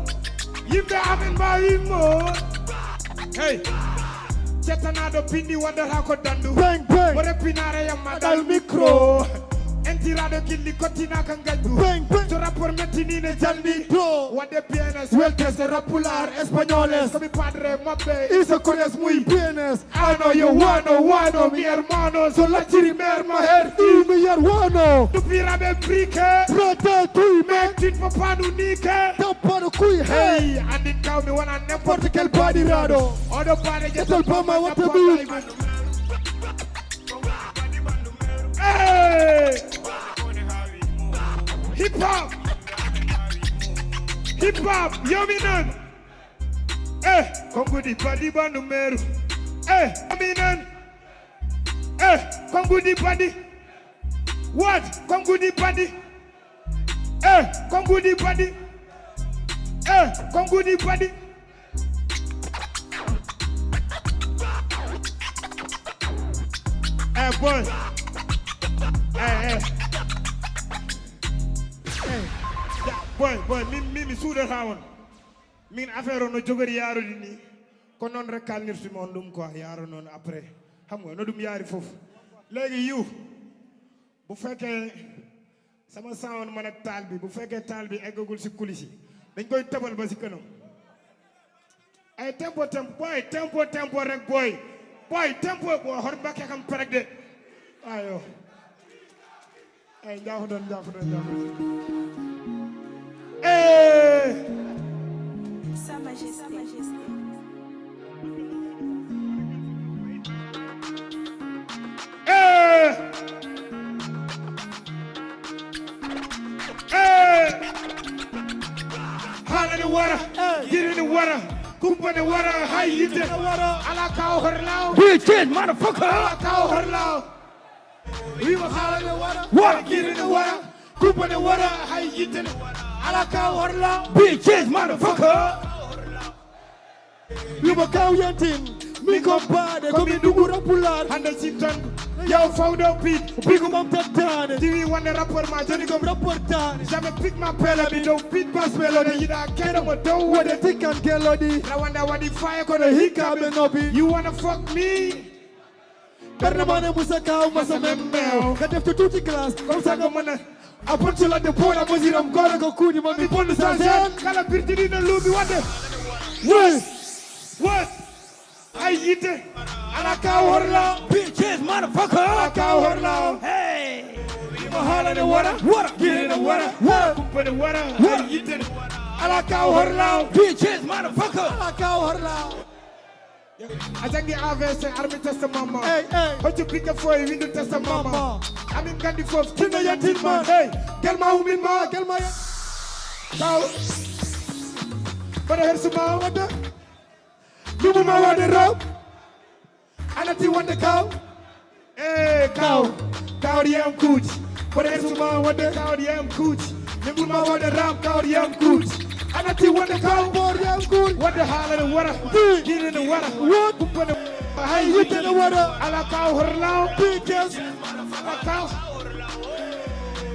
Yimɓe amen mbaawi moon. Hey. Cettanaɗo pinɗi wondata ko dandu. Bang, bang. Mo reppinaare yam ma dal micro. Entiraɗo gilli kottinaka ngañdu. Bang, bang. So rapport mettinine jalni. Wadde P N S, weltes e rappulaar, españoles. Komi padre maɓɓe, ils se connaissent muy bien. Ano yo wano wano mi hermano so lacciri mer ma herti mi yer wano. Dupiraɓe brike. Trata kuy me. Tin papanu nike. Tappano kuy hey. Andin kaw mi wona n'importe quel baɗiraɗo. Oɗo baɗe jetal bama watta mi. Hey. Hip hop. Hip hop. Yomi nan. Eh, konguɗi baɗi ɓandu meeru. Eh, ami nan. Eh, konguɗi baɗi. What? Come good, buddy. Eh, come good, buddy. Eh, come good, buddy. Eh, boy. Eh, eh. Eh, yeah, boy, boy, mi, mi, mi suuɗata on. Min affaire o no jogori yaarude ni. Ko noon rek kalnirtumi on ɗum quoi, yaaro noon après. Xam nga, no ɗum yaari fof. Léegi you, bu fekkee sama sound man ak taal bi, bu fekkee taal bi eggagul si kulisi, dañ koy tëbal ba si kanam. Ay tempo, tempo, boy, tempo, tempo rek, boy. Boy, tempo, boy, hor Mbakke kam perek de. Ayo. Ay, njaafoɗon, njaafoɗon, njaafoɗon. Eh! Sa Majesté. Eh! Eh! Haala ne wara, giri ne wara, kumpa ne wara, hay yitte. Ala kawo horlawo. Bitches, motherfucker. Ala kawo horlawo. Wiima haala ne wara, wara, giri ne wara, kumpa ne wara, hay yitte ne wara. Ala kawo horlawo. Bitches, motherfucker. Wiima kaw yantin, min ko baade, ko min ɗuɓura Pulaar. Hannde si tan, yaw fawɗo piit, bigumam tettaade. Diwi wonde rapport ma, joni ko rapport taade. Jamais pick ma pela, mi dow piit bas pela, mi yiɗa keɗo mo dow wode. Wode tikkan gelloɗi. Rawanda waɗi faye kono hikka ɓe noppi. You wanna fuck me? Ɓernde ma ne Musa Kaw, masa mem mew. Ka defte tuuti classe, comme ça nga mën a. A bon ci ladde poola, mosiram goore ko kuuɗi ma mi bonnu sa sen. Kala birtiɗi no luuɓi wadde. Wes. Wes. Ay yitte. Ala kaw horla. Bitches, motherfucker. Ala kaw horla. Hey. Ko haala ne wara. Wara. Gire ne wara. Wara. Kumpa ne wara. Wara. Ay yitte ne. Ala kaw horla. Bitches, motherfucker. Ala kaw horla. A janngi A V C, armi testa mamma. Hey, hey. Hoccu pique foy, windu testa mamma. Mamma. Amin gandi fof, kinno yantin ma. Hey, gelma umin ma, gelma ya. Kaw. Bada hersu ma wada. Lumu ma wada raw. Anati wada kaw. Eh, kaw. Kaw yam kuuji. Bada hersu ma wada. Kaw yam kuuji. Min ɓurma waɗde ram, kaw yam kuuji. Anati wonde kaw. Bor yam kuuji. Wonde haala ne wara. Di. Gine ne wara. Wot. Kumpa ne. Hay yitte ne wara. Ala kaw horlaw. P K S. Ala kaw.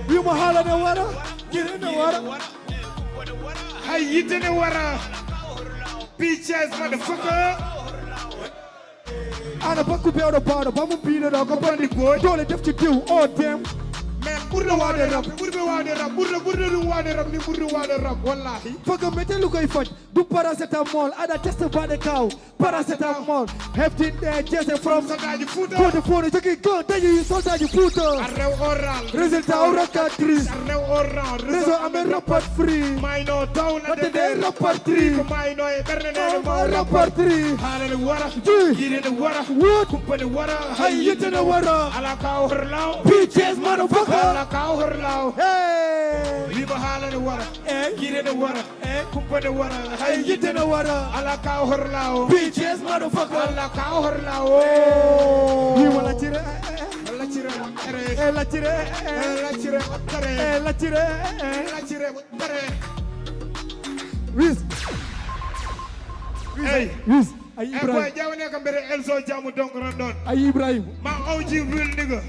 Wiima haala ne wara. Gine ne wara. Hay yitte ne wara. P K S motherfucker. Ana bakku bewɗo bawɗo, bamu biɗo ɗo ko bandi boy. Doole defti diw, oh damn. Men ɓurɗo wawde rap, ɓurɓe wawde rap, ɓurɗo, ɓurɗo ɗum wawde rap, min ɓurɗo wawde rap, wallahi. Foga metelu koy faj, du paracetamol, aɗa testa baɗe kaw. Paracetamol, heftin ɗe jese from. Soldaaji Fuuta. Gooto fof no jogii go, dañi soldaaji Fuuta. Arrew oral. Résultat o rokka tri. Arrew oral. Réseau amen roppat free. Mayno tawna de de roppat tri. Ko mayno e ɓernde nene ma roppat tri. Haala ne wara. Ji. Gire ne wara. Wut. Kumpa ne wara. Hay yitte ne wara. Ala kaw horlaw. P K S motherfucker. Ala kaw horlaw. Hey. Wiima haala ne wara. Eh. Gire ne wara. Eh. Kumpa ne wara. Hay yitte ne wara. Ala kaw horlaw. P K S motherfucker. Ala kaw horlaw. Wiima laccire. Eh, eh, eh. Laccire. Eh, laccire. Eh, laccire. Eh, laccire. Eh, laccire. Laccire. Wis. Wis. Hey. Wis. Ay, eh, Ibrahim. Boy, jawne kam mbere Elzo jamu donc ran ɗon. Ay, Ibrahim. Ma O G real nigga.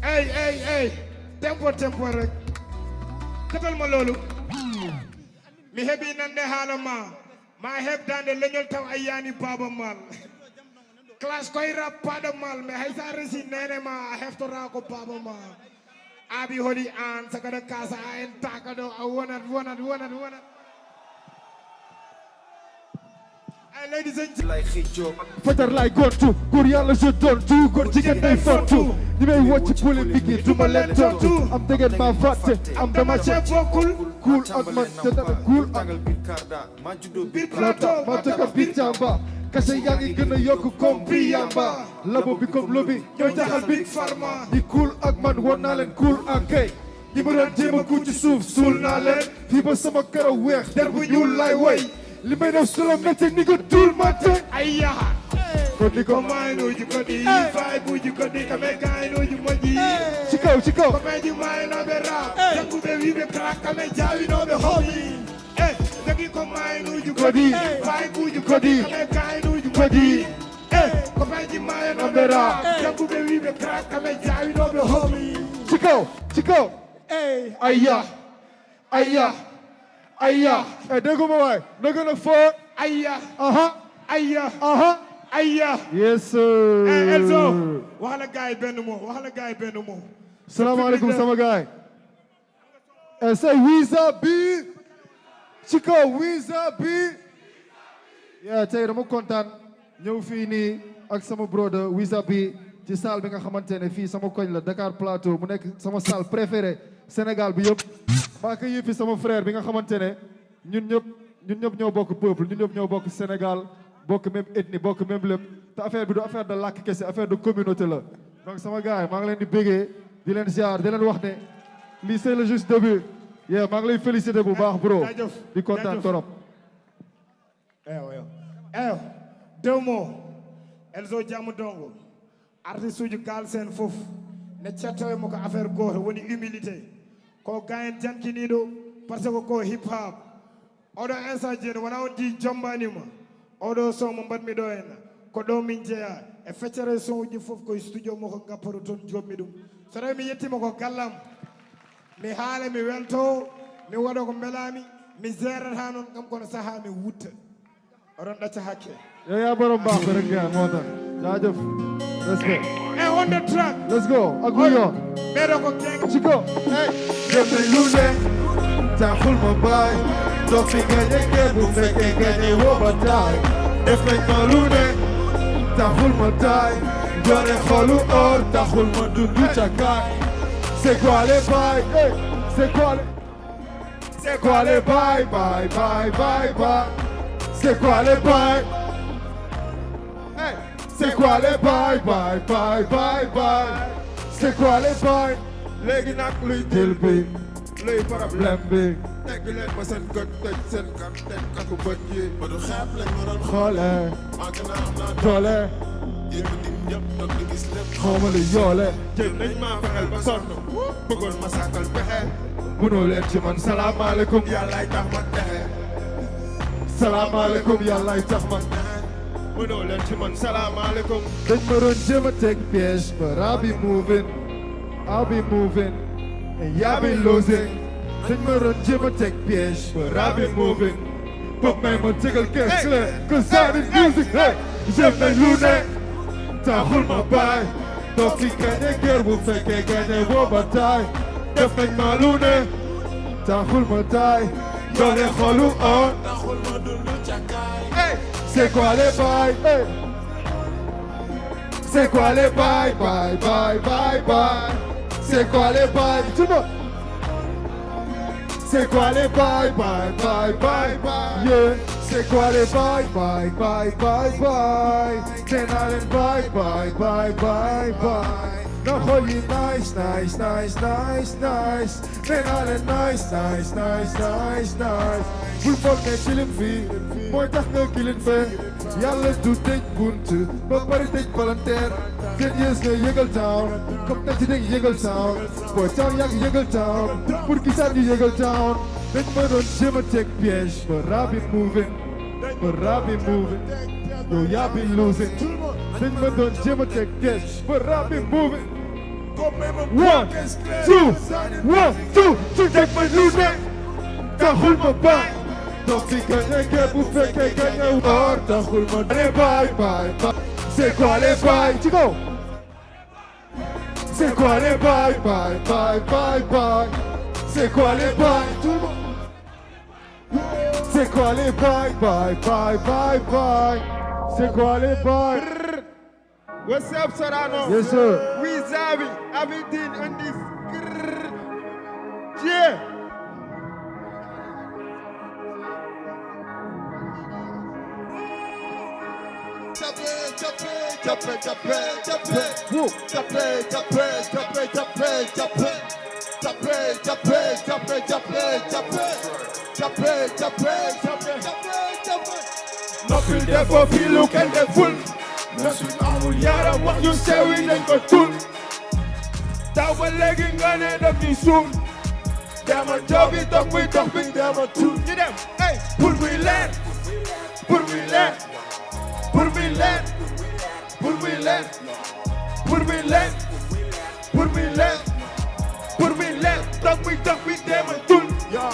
Ey, ey, ey. Tempo, tempo rek. Katal ma loolu. Mi heɓi nande haala ma. Ma heɓ dande leñol taw a yani Baaba Maal. Clash koy rap paɗo mal, mais hay sa resi nene ma a heftora ko Baaba Ma. Abi holi an sakada kasa a en takado a wonat, wonat, wonat, wonat. Ay, ladies and gentlemen. Fajar lay gontu, góor yàlla je donne tout, góor jigéen day fontu. Ñi may woo ci polémique yi, duma leen tontu. Am degen ma fàtte, am dama cee bokkul. Cool ak man, te dara cool ak. Biir plateau, ma tëgg biir jàmba. Kase yaa ngi gën a yokk comme bi yamba. Labo bi comme lobi, ñoo jaxal Big Pharma. Ñi cool ak man, won naa leen cool ak kay. Ñi ma doon jéem a ku ci suuf, suul naa leen. Fii ba sama karaw weex, der bu ñuul lay woy. Li may def su la métti, ni nga duul ma te. Ay yaa. Ko maynuuji ko ɗi, vibe uji ko ɗi, kame gaynuuji moƴƴi. Ci kaw, ci kaw. Ko mayji maynooɓe rap, jannguɓe wiiɓe crack, kame jaawinooɓe homi. Eh, jagi ko maynuuji ko ɗi, vibe uji ko ɗi, kame gaynuuji moƴƴi. Eh, ko mayji maynooɓe rap, jannguɓe wiiɓe crack, kame jaawinooɓe homi. Ci kaw, ci kaw. Ayya. Ayya, ayya. Eh, dégguma waay. Na gën a fort. Ayya. Aha. Ayya. Aha. Ayya. Yes, sir. Eh, Elzo, waxal ak gars yi benn mot, waxal ak gars yi benn mot. Salaamaaleykum, sama gars yi. Eh, say Wiza bi. Ci kaw, Wiza bi. Yeah, tey dama kontaan ñëw fii nii ak sama brother Wiza bi ci salle bi nga xamante ne fii sama koñ la, Dakar Plateau, mu nekk sama salle préférée Sénégal bi yëpp. Maa ko yëfi sama frère bi nga xamante ne ñun ñëpp, ñun ñëpp ñoo bokk peuple, ñun ñëpp ñoo bokk Sénégal, bokk même ethnie, bokk même lépp. Te affaire bi du affaire de làkk kese, affaire de communauté la. Donc sama gars yi, maa ngi leen di bégee, di leen ziar, di leen wax ne lii c'est le juste début. Yeah, maa ngi lay féliciter bu baax, bro. Jaajëf. Di kontaan trop. Eyo, eyo. Eyo, deux mots. Elzo Jaamu Dongo. Artiste uji Galsen fof ne cetto e mo ko affaire gooto, woni humilité. Ko gayen jankiniiɗo, parce que ko hip hop. Oɗo instant jeeni, wona on jii jombaanima. Oɗo son mo mbaɗmi ɗo henna, ko ɗo min jeyaa. E feccere son uji fof koye studio mo ko ngapporo toon joommi ɗum. So tawi mi yettiima ko gallam, mi haala, mi welto, mi waɗa ko mbelaami, mi jeerata noon kam kono sahaa mi wutta. Oɗon ɗacca hakke. Yo yaa borom baax bi rek, gars, moo tax. Jaajëf. Respect. E on the track. Let's go. Ak New York. Ɓeɗo ko gang. Ci ko. Hey. Def nañ lu ne, taxul ma bàyyi. Toog fi gañe kër bu fekkee gañe woo ba taay. Def nañ ma lu ne, taxul ma taay. Doore xolu or, taxul ma dundu ca kaay. C'est quoi les bails? Hey, c'est quoi les, c'est quoi les bails, bails, bails, bails, bails? C'est quoi les bails? Hey, c'est quoi les bails, bails, bails, bails, bails? C'est quoi les bails? Léegi nag luy deal bi, luy problème bi? Tegg leen ma seen gët, tëj seen kat, teg katu bët yi. Ba du xeeb lañ ma doon xoole. Xoole. Maa gën a am naa doole. Yéen a tim ñëpp, toog di gis lépp. Xawma lu yoole. Jéem nañ maa fexeel ba sonn. Bëggoon ma sàkkal pexe. Mënoo leen ci man. Salaamaaleykum. Yàllaay tax ma texe. Salaamaaleykum. Yàllaay tax ma texe. Mënoo leen ci man. Salaamaaleykum. Dañ ma doon jéem a teg piège, but I be moving, I be moving, and y'all be losing. Dañ ma doon jéem a teg piège, but I be moving. Pop may ma tegal kees la, 'cause I be music, hey. Jéem nañ lu ne, taxul ma bàyyi. Toog fi gañe guerre bu fekkee gañe booba taay. Def nañ ma lu ne, taxul ma taay. Doole xolu or. Hey, c'est quoi les bails? Hey. C'est quoi les bails, bails, bails, bails, bails? C'est quoi les bails? Tout le monde. C'est quoi les bails, bails, bails, bails, bails? Yeah. C'est quoi les bails, bails, bails, bails, bails? Tenalen bails, bails, bails, bails, bails. No holy nice, nice, nice, nice, nice. Tenalen nice, nice, nice, nice, nice. Bul foog ne kilim fii mooy tax nga kilim fee. Yàlla du tëj bunt ba pare tëj palanteer. Gën yées nga yëgal town, comme tëj dañ yëgal town. Boy town yaa ngi yëgal town, pour qui ça ñu yëgal town? Dañ ma doon jéem a teg piège, but I be moving, but I be moving. Yo, y'all be losing. Dañ ma doon jéem a teg piège, but I be moving. One, two, one, two, two, teg ma lu ne. Taxul ma bàyyi. Toog fi gañe guerre bu fekkee gañe or. Taxul ma ne bàyyi, bàyyi, bàyyi. C'est quoi les bails? Ci kaw. C'est quoi les bails, bails, bails, bails, bails? C'est quoi les bails? Tout le monde. C'est quoi les bails, bails, bails, bails, bails? C'est quoi les bails? What's up, Sorano? Yes, sir. Wizabi, Abidin, on this. Yeah. Chape, chape, chape, chape, chape. Woo. Chape, chape, chape, chape, chape. Chape, chape, chape, chape, chape. Chape, chape, chape, chape, chape. Noppil defoo fii lu kenn deful. Nga suñ amul yaram, wax yu sew yi dañ ko tul. Taw ba léegi nga ne daf ñuy suul. Dama joobi, toog muy dox bi, dama tul. Ñu dem, hey. Pour muy leer, pour muy leer, pour muy leer, pour muy leer, pour muy leer, pour muy leer, pour muy leer. Toog muy dox bi, dama tul. Yo,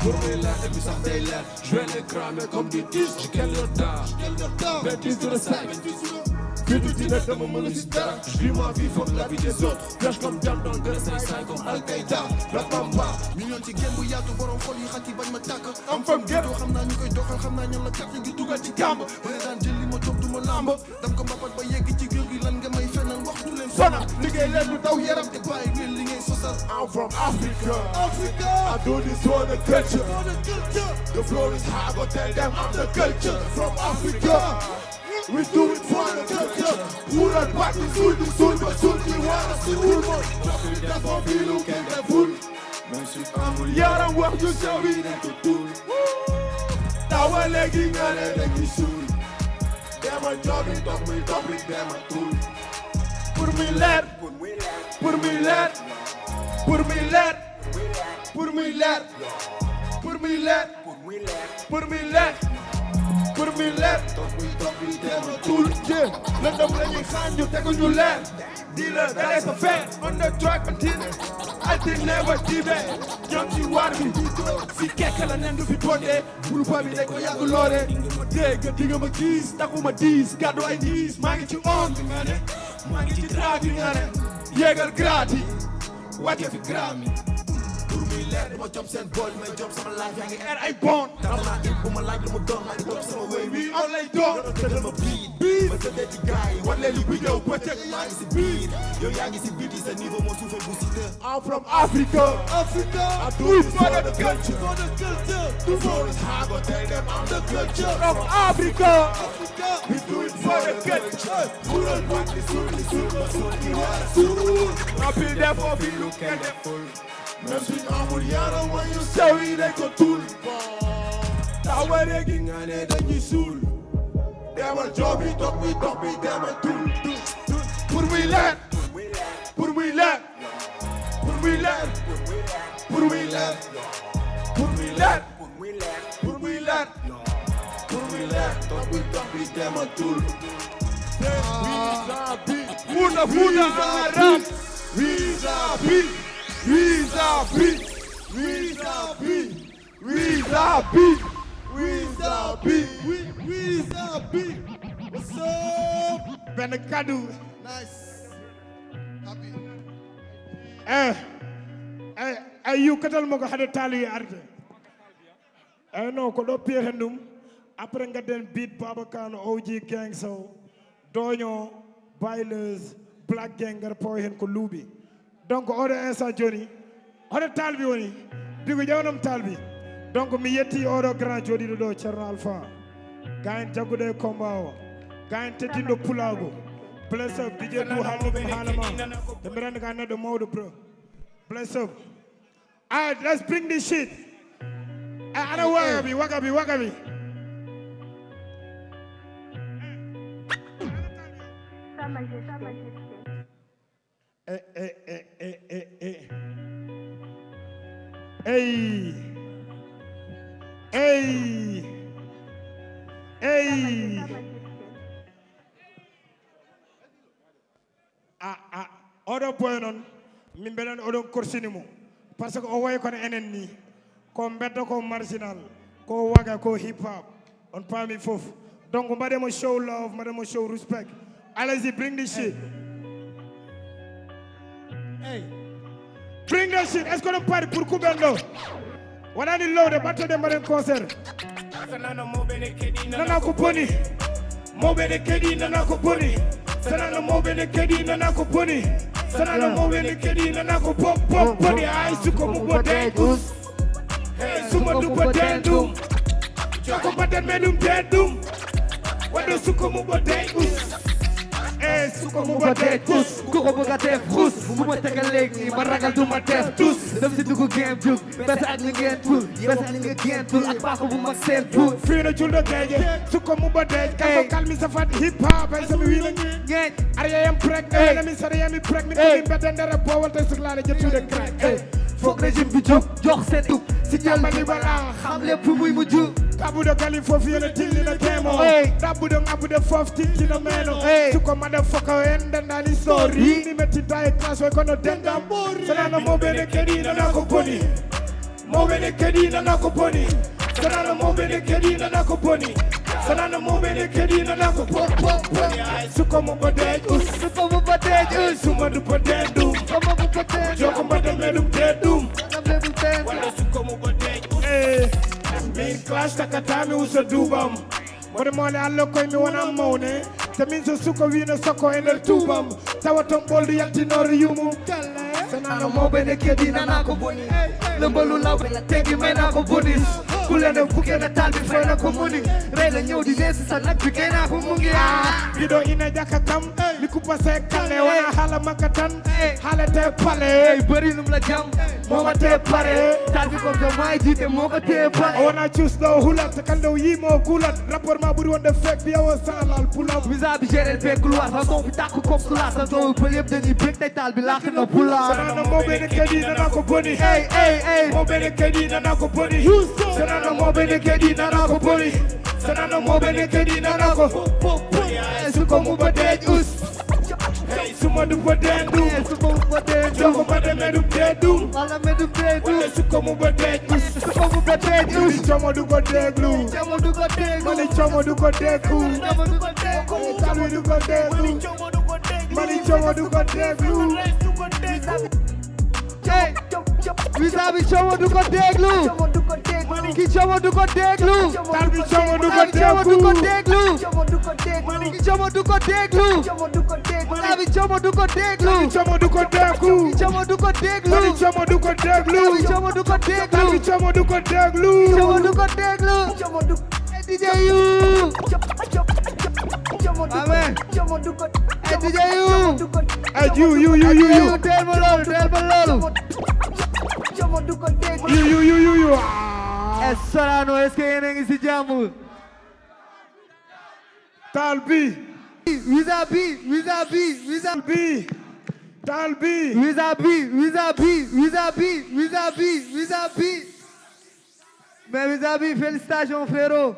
pour muy leer, et puis ça day leer. Je vais les cramer comme des disques, quel retard. Bêtise de recette. Fii du dina, dama mën a si dara. Je vis ma vie, fuck la vie des autres. Flash comme jam, donc gën a say say comme Al Qaïda. Black Mamba. Million ci game bu yaatu, borom xol yi xati bañ ma tàkk. Am fam gerte. Xam naa ñu koy doxal, xam naa ñan la carte gi dugal ci kàmb. Bëri daan jël li ma toog du ma làmb. Dam ko mbapat ba yegg ci géew gi, lan nga may fenal, wax du leen sonal. Liggéey leen lu daw yaram te bàyyi réel li ngay sosal. I'm from Africa. Africa. I do this for the culture. For the culture. The floor is high, go tell them I'm the culture. From Africa. We do it for the culture. Wural bati suldi sulba suldi wara si wurbo. Dafa bilu kende ful. Même si amul yaram, wax yu sew yi dañ ko tul. Tawa léegi nga ne dañ ci suul. Dama joobi, toog muy dox bi, dama tul. Pour muy leer, pour muy leer, pour muy leer, pour muy leer, pour muy leer, pour muy leer, pour muy leer, pour muy leer. Toog muy dox bi, dama tul. Yeah, lëndëm la ñuy xaañ, ñu tegu ñu leer. Dealer, that is a fact. On the track, continue. I think never give it. Jump to what we do. Si keke la nendu fi bonde. Bulu pa bi de ko yagu lore. Dégg di nga ma gis, takuma dis, gàddu ay dis. Maa ngi ci on bi nga ne. Maa ngi ci track bi nga ne. Yéegal grade yi. Wàcce fi Grammy. Pour muy leer, dama jom seen bool, may jom sama life, yaa ngi air ay bon. Dama naa it, bu ma laaj lu mu doon, maa ngi toog sama way wi, on lay doon. Tëddal ma beat, beat. Ma tëddee ci gars yi, wan leen li bi ñëw, bëccëg maa ngi si beat. Yow yaa ngi si beat yi, sa niveau moo suufee bu si të. I'm from Africa. Africa. I do it for the culture. For the culture. The floor is high, go tell them I'm the culture. From Africa. Africa. We do it for the culture. Rural party, sulli, sulma, sulli, wara, sul. Rapide for feel, look at the full. Même suñ amul yaram, wa yu sew yi dañ ko tul. Tawa léegi nga ne dañuy suul. Demal joobi, toog muy dox bi, demal tul, tul, tul. Pour muy leer, pour muy leer, pour muy leer, pour muy leer, pour muy leer, pour muy leer, pour muy leer, toog muy dox bi, demal tul. Visa bi, Muna, Muna, Arab. Visa bi, visa bi, visa bi, visa bi, visa bi, visa bi. What's up? Benn kaddu. Nice. Happy. Eh, eh, eh, yu katal mo ko hade tali arde. Eyyi, non, ko ɗo piyeten ɗum. Après, ngadden beat Baba Kano, O G Gang, so Doño, Bailers, Black Gang, ngara pawa hen ko luuɓi. Donc, oɗo instant joni, hoɗo talbi woni? Digo ƴewnam talbi. Donc, mi yetti oɗo grand joɗiɗo ɗo, Ceerno Alpha. Gayen jagguɗo e combat o. Gayen teddinɗo pulago. Bless up, D J Bou, haalni ɗum haala ma. Te mbiɗa anndi ka neɗɗo mawɗo, bro. Bless up. All right, let's bring this shit. Eh, ana wagabi, wagabi, wagabi. Eh, eh, eh, eh, eh, eh. Hey. Hey. Hey. A, a, oɗo boy noon, min mbeɗen oɗon korsini mo. Par ce que o wayi kono enen ni. Ko mbedda ko marginal, ko waga, ko hip hop. On paami fof. Donc, mbaɗe mo show love, mbaɗe mo show respect. Allez-y, bring this shit. Hey. Bring that shit. Est-ce que oɗon pari pour kuɓen ɗo? Waɗani lowde, ɓattoɗe mbaɗen concert. Nana ko boni. Mawɓe ne keɗi nana ko boni. Sanano mawɓe ne keɗi nana ko boni. Sanano mawɓe ne keɗi nana ko bo-, bo-, boni. Ay suko mo bo dey us. Hey, suma du bo den ɗum. Joko baden me ɗum den ɗum. Waɗo suko mo bo dey us. Suko mu ba dee us. Ku ko bëgg a def rus, bu ma tegal léegi nii, ma ragal du ma def tus. Dem si dugg game jug, bés ak li ngeen tul, bés ak li nga gentul, ak paaka bu mag seen but. Fii na julde geeje, suko mu ba dee, kan ko kalmi sa fat hip hop, ay sami wii la ñi. Ngeen. Are ya yam prek, Hey. Ena mi sare yami prek, mi Hey. Ko mi bedde ndara bowal te suk laale jëtu de crack. Hey. Foog régime bi jóg, jox seen dug, si jël bi balaa, xam lépp fu muy mujj. Kabuɗo gali fof yene tillina kemo. Hey. Ɗaɓɓuɗo ŋabbude fof tikkina meno. Hey. Suko motherfucker en dendani story. Hey. Mi mettinta e classe way kono denda mbori. Sonano mawɓe ne keɗi nana ko boni. Mawɓe ne keɗi nana ko boni. Sonano mawɓe ne keɗi nana ko boni. Sonano mawɓe ne keɗi nana ko po- po- boni. Ay suko mo bodeej us. Suko mo bodeej us. Suma du bodeej ɗum. Suko mo bodeej. Joko mbaɗa meɗum deej ɗum. Walla suko mo bodeej us. Eh. Min clash takatami usa dubam. Mboɗo moole Allah koye mi wona mawne. Te min so suko wino soko e nder tuubam. Tawa toon ɓoldu yaltinoore yumum. Sonano mawɓe ne keɗi nana ko boni. Lëmbalu lawɓe la tegi may na ko bonis. Kulene buke na talbi fay na ko moni. Rey la ñëw di dee si sa nag bi kay na ko mu ngi ah. Giɗo ina ƴaka kam. Mi kuppa se kalle wona haala makka tan. Haalete pale. Ey, bëri num la jam. Moo ma tee pare. Taal bi ko jamaay jiite moo ko tee pare. O wona cuusɗo o hulat, te kande o yii mo o gulat. Rapport ma ɓuri wonde fek, biya o salal pulam. Visa bi géré be couloir, sa son bi tàkk comme couloir, sa son bi pël yëpp dañuy bég tey taal bi làkk na pulaar. Sonano mawɓe ne keɗi nana ko boni. Ey, ey, ey. Mawɓe ne keɗi nana ko boni. Sonano mawɓe ne keɗi nana ko boni. Sonano mawɓe ne keɗi nana ko. Suko mu ba deej us. Hey, suma du bodeej ɗum. Hey, suma du bodeej ɗum. Joko mbaɗa meɗum deej ɗum. Walla meɗum deej ɗum. Walla suko mu bodeej us. Suko mu bodeej us. Mani como du ko déglu. Como du ko déglu. Mani como du ko déglu. Como du ko déglu. Como du ko déglu. Mani como du ko déglu. Hey. Visa bi como du ko déglu. Ki como du ko déglu. Taal bi como du ko déglu. Ki como du ko déglu. Taal bi como du ko déglu. Taal bi como du ko déglu. Taal bi como du ko déglu. Taal bi como du ko déglu. Taal bi como du ko déglu. Taal bi como du ko déglu. Taal bi como du ko déglu. Taal bi como du ko déglu. Taal bi como du ko déglu. Taal bi como du ko déglu. Como du ko déglu. Como du ko déglu. Hey, D J U. Amen. Hey, D J U. Hey, you, you, you, you, you. Teel ma loolu, teel ma loolu. You, you, you, you, you. Ah. Eh, Sorano, est-ce que yéen a ngi si jàmm? Taal bi. Visa bi, visa bi, visa bi. Taal bi. Visa bi, visa bi, visa bi, visa bi, visa bi. Mais visa bi, félicitations, frérot.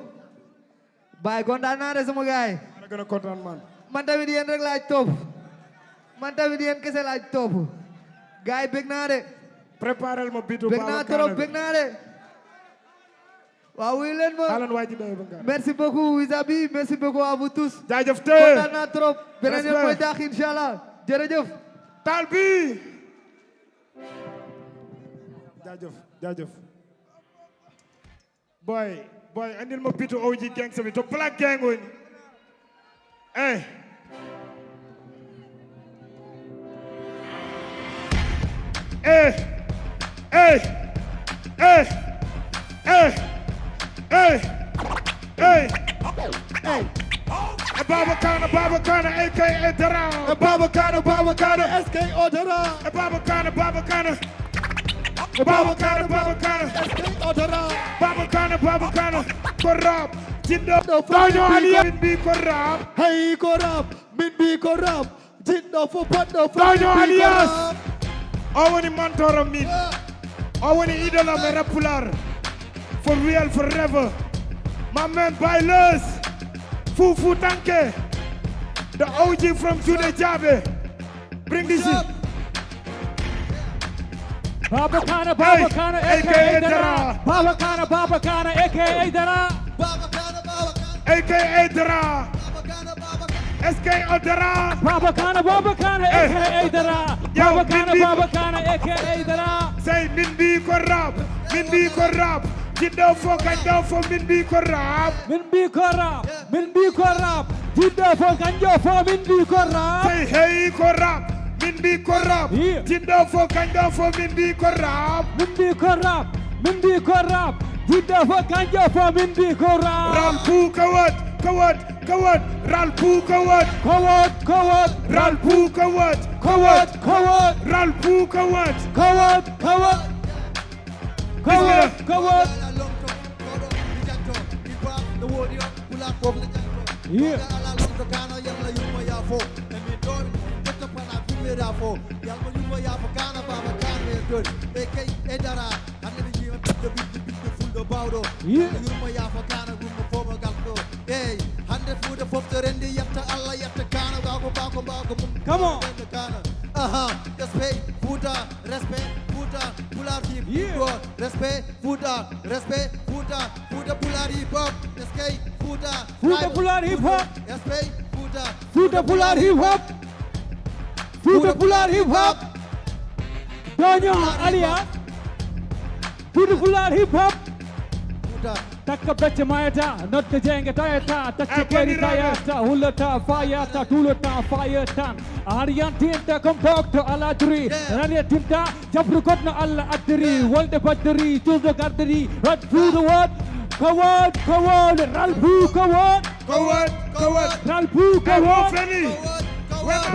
Baay, kontaan naa de, sama gaay. Maa la gën a kontaan, man. Man tamit yéen rek laaj topp. Man tamit yéen kese laaj topp. Gaay, bég naa de. Préparel ma bitu Bég naa Babacar trop, bi. Bég naa de. Waaw, wuyu leen ma. Alan waa ji doy ba nga. Merci beaucoup, Wizabi. Merci beaucoup à vous tous. Jaajëf te. Kontaan naa trop. Beneen yoon Respect. Mooy dàq, incha Allah. Jërëjëf. Taal bi. Jaajëf, jaajëf. Boy, boy, andil ma bitu O G gangsta bi to Black Gang woni. Eh. Eh. Eh. Eh. Eh. Eh. Eh. Eh. Eh. Baba Kana, Baba Kana, A K A Dara. Eh, Baba Kana, Baba Kana, S K O Dara. Eh, Baba Kana, Baba Kana. Baba Kana, Baba Kana. Baba Kana, Baba Kana. Ko rap. Jiɗɗo fof Daño min mbi Aliya. Ko, min mbi ko rap. Hey, ko rap. Min mbi ko rap. Jiɗɗo fof, baɗɗo fof, Daño min mbi ko Alias. Rap. O woni mentor am min. Yeah. O woni idol am e rap Pulaar. For real, forever. My man, Bayless. Fufutanke. The O G from Jude Jabe. Bring this in. Baba Kana, Baba Hey, Kana, A K A A Dara. Dara. Baba Kana, Baba Kana, A K A Dara. A K A Dara. S K O Dara. Baba Kana, Baba Kana, Eh. A K A Dara. Yo, Baba Kana, min mbi Baba Kana, A K A Dara. Say, min mbi ko rap, min mbi ko rap. Jiɗɗo fof, kañɗo fof, min mbi ko rap. Min mbi ko rap, min mbi ko rap. Jiɗɗo fof, kañɗo fof, min mbi ko rap. Say, hey, ko rap, min mbi ko rap. Yeah. Jiɗɗo fof, kañɗo fof, min mbi ko rap. Min mbi ko rap, min mbi ko rap. Jiɗɗo fof, kañɗo fof, min mbi ko rap. Rap fu kawat, kawat, Coward, Ralph Coward. Coward, coward. Ralph Coward. Coward, coward. Ralph Coward. Coward, coward. Coward, coward. Yeah. Yalma yumma yaafo kaana baaba kaana e don e kay e dara hande mi yima biddo biddo biddo fuldo bawdo. Yeah. Yumma yaafo kaana gumma fomo galdo. Ey, hande fuuda fof to rendi yetta Allah yetta kaana bako bako bako mum. Come on. Kaana. Aha, respect fuuda, respect fuuda, pulaar hip. Yeah. Respect fuuda, respect fuuda, fuuda pulaar hip hop. Respect fuuda. Fuuda pulaar hip hop. Respect fuuda. Fuuda pulaar hip hop. Fuuta Pulaar hip hop. Doño Aliya. Fuuta Pulaar hip hop. Takka becce mayata, nodda jeenge tayata, tacce keri tayata, hulata fayata, tulata fayata. Ariyan tinta comme docteur Aladri. Rariya tinta, jabru goɗɗo Allah addiri, wolde baddiri, toujours gardiri, rat fuuta wot. Coward, coward, Ralph coward. Coward, coward. Ralph coward.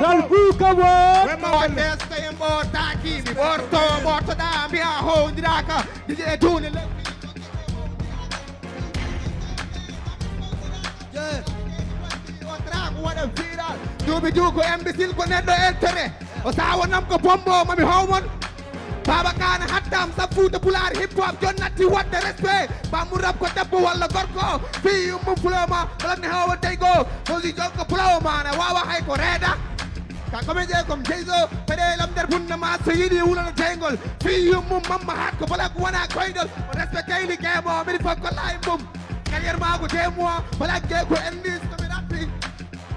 Ralph coward. Wema ɓe ɓeska en ɓortaki, mi ɓorto, ɓortoɗa, mbiya howdiraka. Dije e duune le. O track waɗa viral. Duuɓi du ko imbécile ko neɗɗo intérêt. O sawa nam ko bombo mami howmon. Baba Kana hattam sa fuuta pulaar hip hop jonnatti wadde respect. Bammu rap ko debbo walla gorko. Fi yummu fuloma. Lamni hawa taygo. Sosi jokko pulawo mana wawa hay ko reeda. Ka comédien comme Jeyzo. Pede lam nder bunna ma so yiɗi wulana taygol. Fi yummu mamma hat ko bala ko wona koydol. O respect kayli kemo miri fokko lay mum. Carrière mako deux mois. Bala ge ko endis ko mi rappi.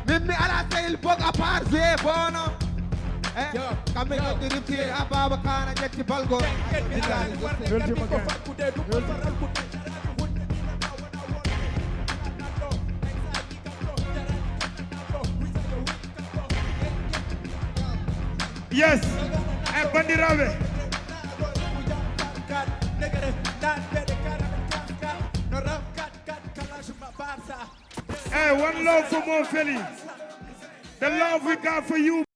Min mi ala sehil bog à part je bono. Eh, kamɓe ƴetti rifti a baba kana ƴetti balgo. Weltima kay. Yes. Eh, bandiraɓe. Hey, one love for Mo Feli. The love we got for you.